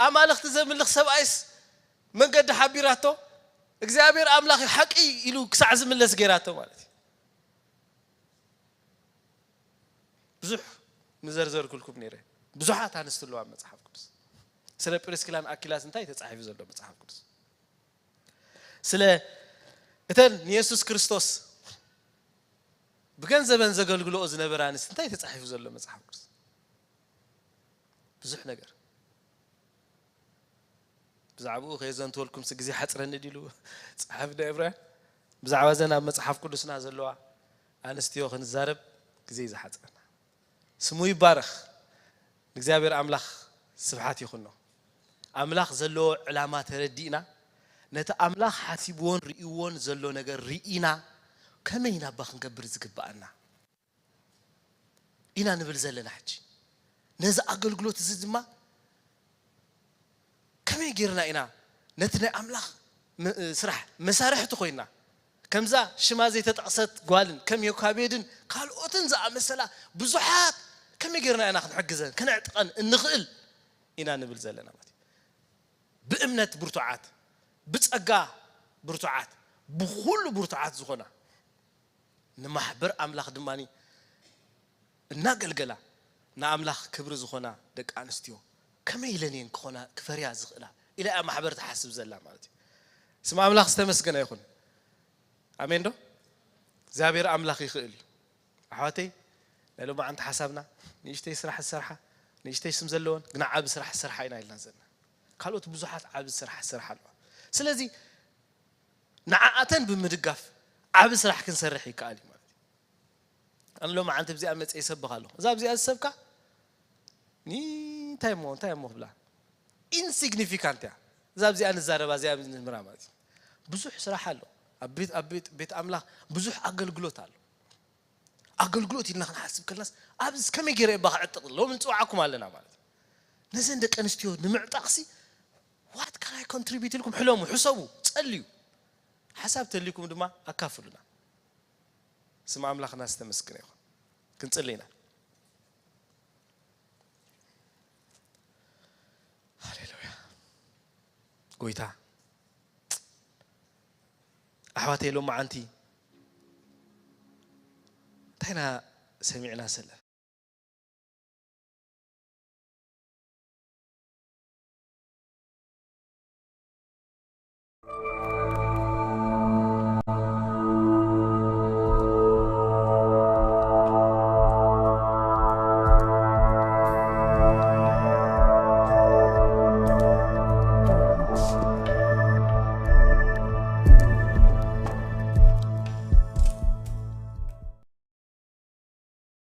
ኣማልኽቲ ዘምልኽ ሰብኣይስ መንገዲ ሓቢራቶ እግዚኣብሔር ኣምላኽ ሓቂ ኢሉ ክሳዕ ዝምለስ ገይራቶ ማለት እዩ። ብዙሕ ምዘርዘርኩልኩም ነይረ። ብዙሓት ኣንስቲ ኣለዋ ኣብ መጽሓፍ ቅዱስ። ስለ ፕሪስኪላን ኣኪላስ እንታይ ተጻሒፉ ዘሎ መጽሓፍ ቅዱስ? ስለ እተን ንየሱስ ክርስቶስ ብገንዘበን ዘገልግልኦ ዝነበራ ኣንስቲ እንታይ ተጻሒፉ ዘሎ መጽሓፍ ቅዱስ? ብዙሕ ነገር። ብዛዕባኡ ከየዘንትወልኩምስ ግዜ ሓጽረኒ ዲሉ ጸሓፊ ናይ ዕብራውያን? ብዛዕባ እዘን ኣብ መጽሓፍ ቅዱስና ዘለዋ ኣንስትዮ ክንዛረብ ግዜ እዩ ዝሓጽረና። ስሙ ይባረኽ። ንእግዚኣብሔር ኣምላኽ ስብሓት ይኹኖ። ኣምላኽ ዘለዎ ዕላማ ተረዲእና፣ ነቲ ኣምላኽ ሓሲብዎን ርእይዎን ዘሎ ነገር ርኢና፣ ከመይ ኢና እባ ክንገብር ዝግብኣና ኢና ንብል ዘለና ሕጂ። ነዚ ኣገልግሎት እዚ ድማ ከመይ ጌርና ኢና ነቲ ናይ ኣምላኽ ም-፣ ስራሕ መሳርሕቲ ኮይና፣ ከምዛ ሽማ ዘይተጠቕሰት ጓልን ከም ዮካቤድን ካልኦትን ዝኣመሰላ ብዙሓት ከመይ ጌርና ኢና ክንሕግዘን፣ ከነዕጥቐን እንኽእል ኢና ንብል ዘለና ማለት እዩ። ብእምነት ብርቱዓት፣ ብጸጋ ብርቱዓት፣ ብኹሉ ብርቱዓት ዝኾና፣ ንማሕበር ኣምላኽ ድማ እናገልገላ ንኣምላኽ ክብሪ ዝኾና ደቂ ኣንስትዮ ከመይ ኢለን እየን ክኾና፣ ክፈርያ ዝኽእላ ኢላ እያ ማሕበር ትሓስብ ዘላ ማለት እዩ። ስም ኣምላኽ ዝተመስገነ ይኹን። ኣሜን ዶ? እግዚኣብሔር ኣምላኽ ይኽእል እዩ። ኣሕዋተይ፣ ናይ ሎማዓንቲ ሓሳብና ንእሽተይ ስራሕ ዝሰርሓ፣ ንእሽተይ ስም ዘለወን ግና ዓቢ ስራሕ ዝሰርሓ ኢና ኢልና ዘለና። ካልኦት ብዙሓት ዓቢ ስራሕ ዝሰርሓ ኣለዋ። ስለዚ ንዓኣተን ብምድጋፍ ዓቢ ስራሕ ክንሰርሕ ይከኣል እዩ ማለት እዩ። ኣነ ሎማዓንቲ ኣብዚኣ መፅየ ይሰብኽ ኣለኹ። እዛ ኣብዚኣ ዝሰብካ ኒ-፣ እንታይ እሞ፣ እንታይ እሞ ክብላ? ኢንሲግኒፊካንት እያ። እዛ ኣብዚኣ ንዛረባ፣ እዚኣ ንምህራ ማለት እዩ። ብዙሕ ስራሕ ኣሎ። ኣብ ቤት፣ ኣብ ቤት፣ ቤት ኣምላኽ ብዙሕ ኣገልግሎት ኣሎ። ኣገልግሎት ኢልና ክንሓስብ ከለናስ፣ ኣብዚ ከመይ ገይረ እባ ክዕጥቕ? ሎሚ ንፅውዓኩም ኣለና ማለት እዩ። ነዘን ደቂ ኣንስትዮ ንምዕጣቕሲ፣ what can I contribute ኢልኩም ሕለሙ፣ ሕሰቡ፣ ጸልዩ። ሓሳብ ተልይኩም ድማ ኣካፍሉና። ስም ኣምላኽና ዝተመስገነ ይኹን። ክንጽሊ ኢና። ሃሌሉያ። ጎይታ፣ ኣሕዋተይ፣ ሎማዓንቲ እንታይ ኢና ሰሚዕና ዘለና?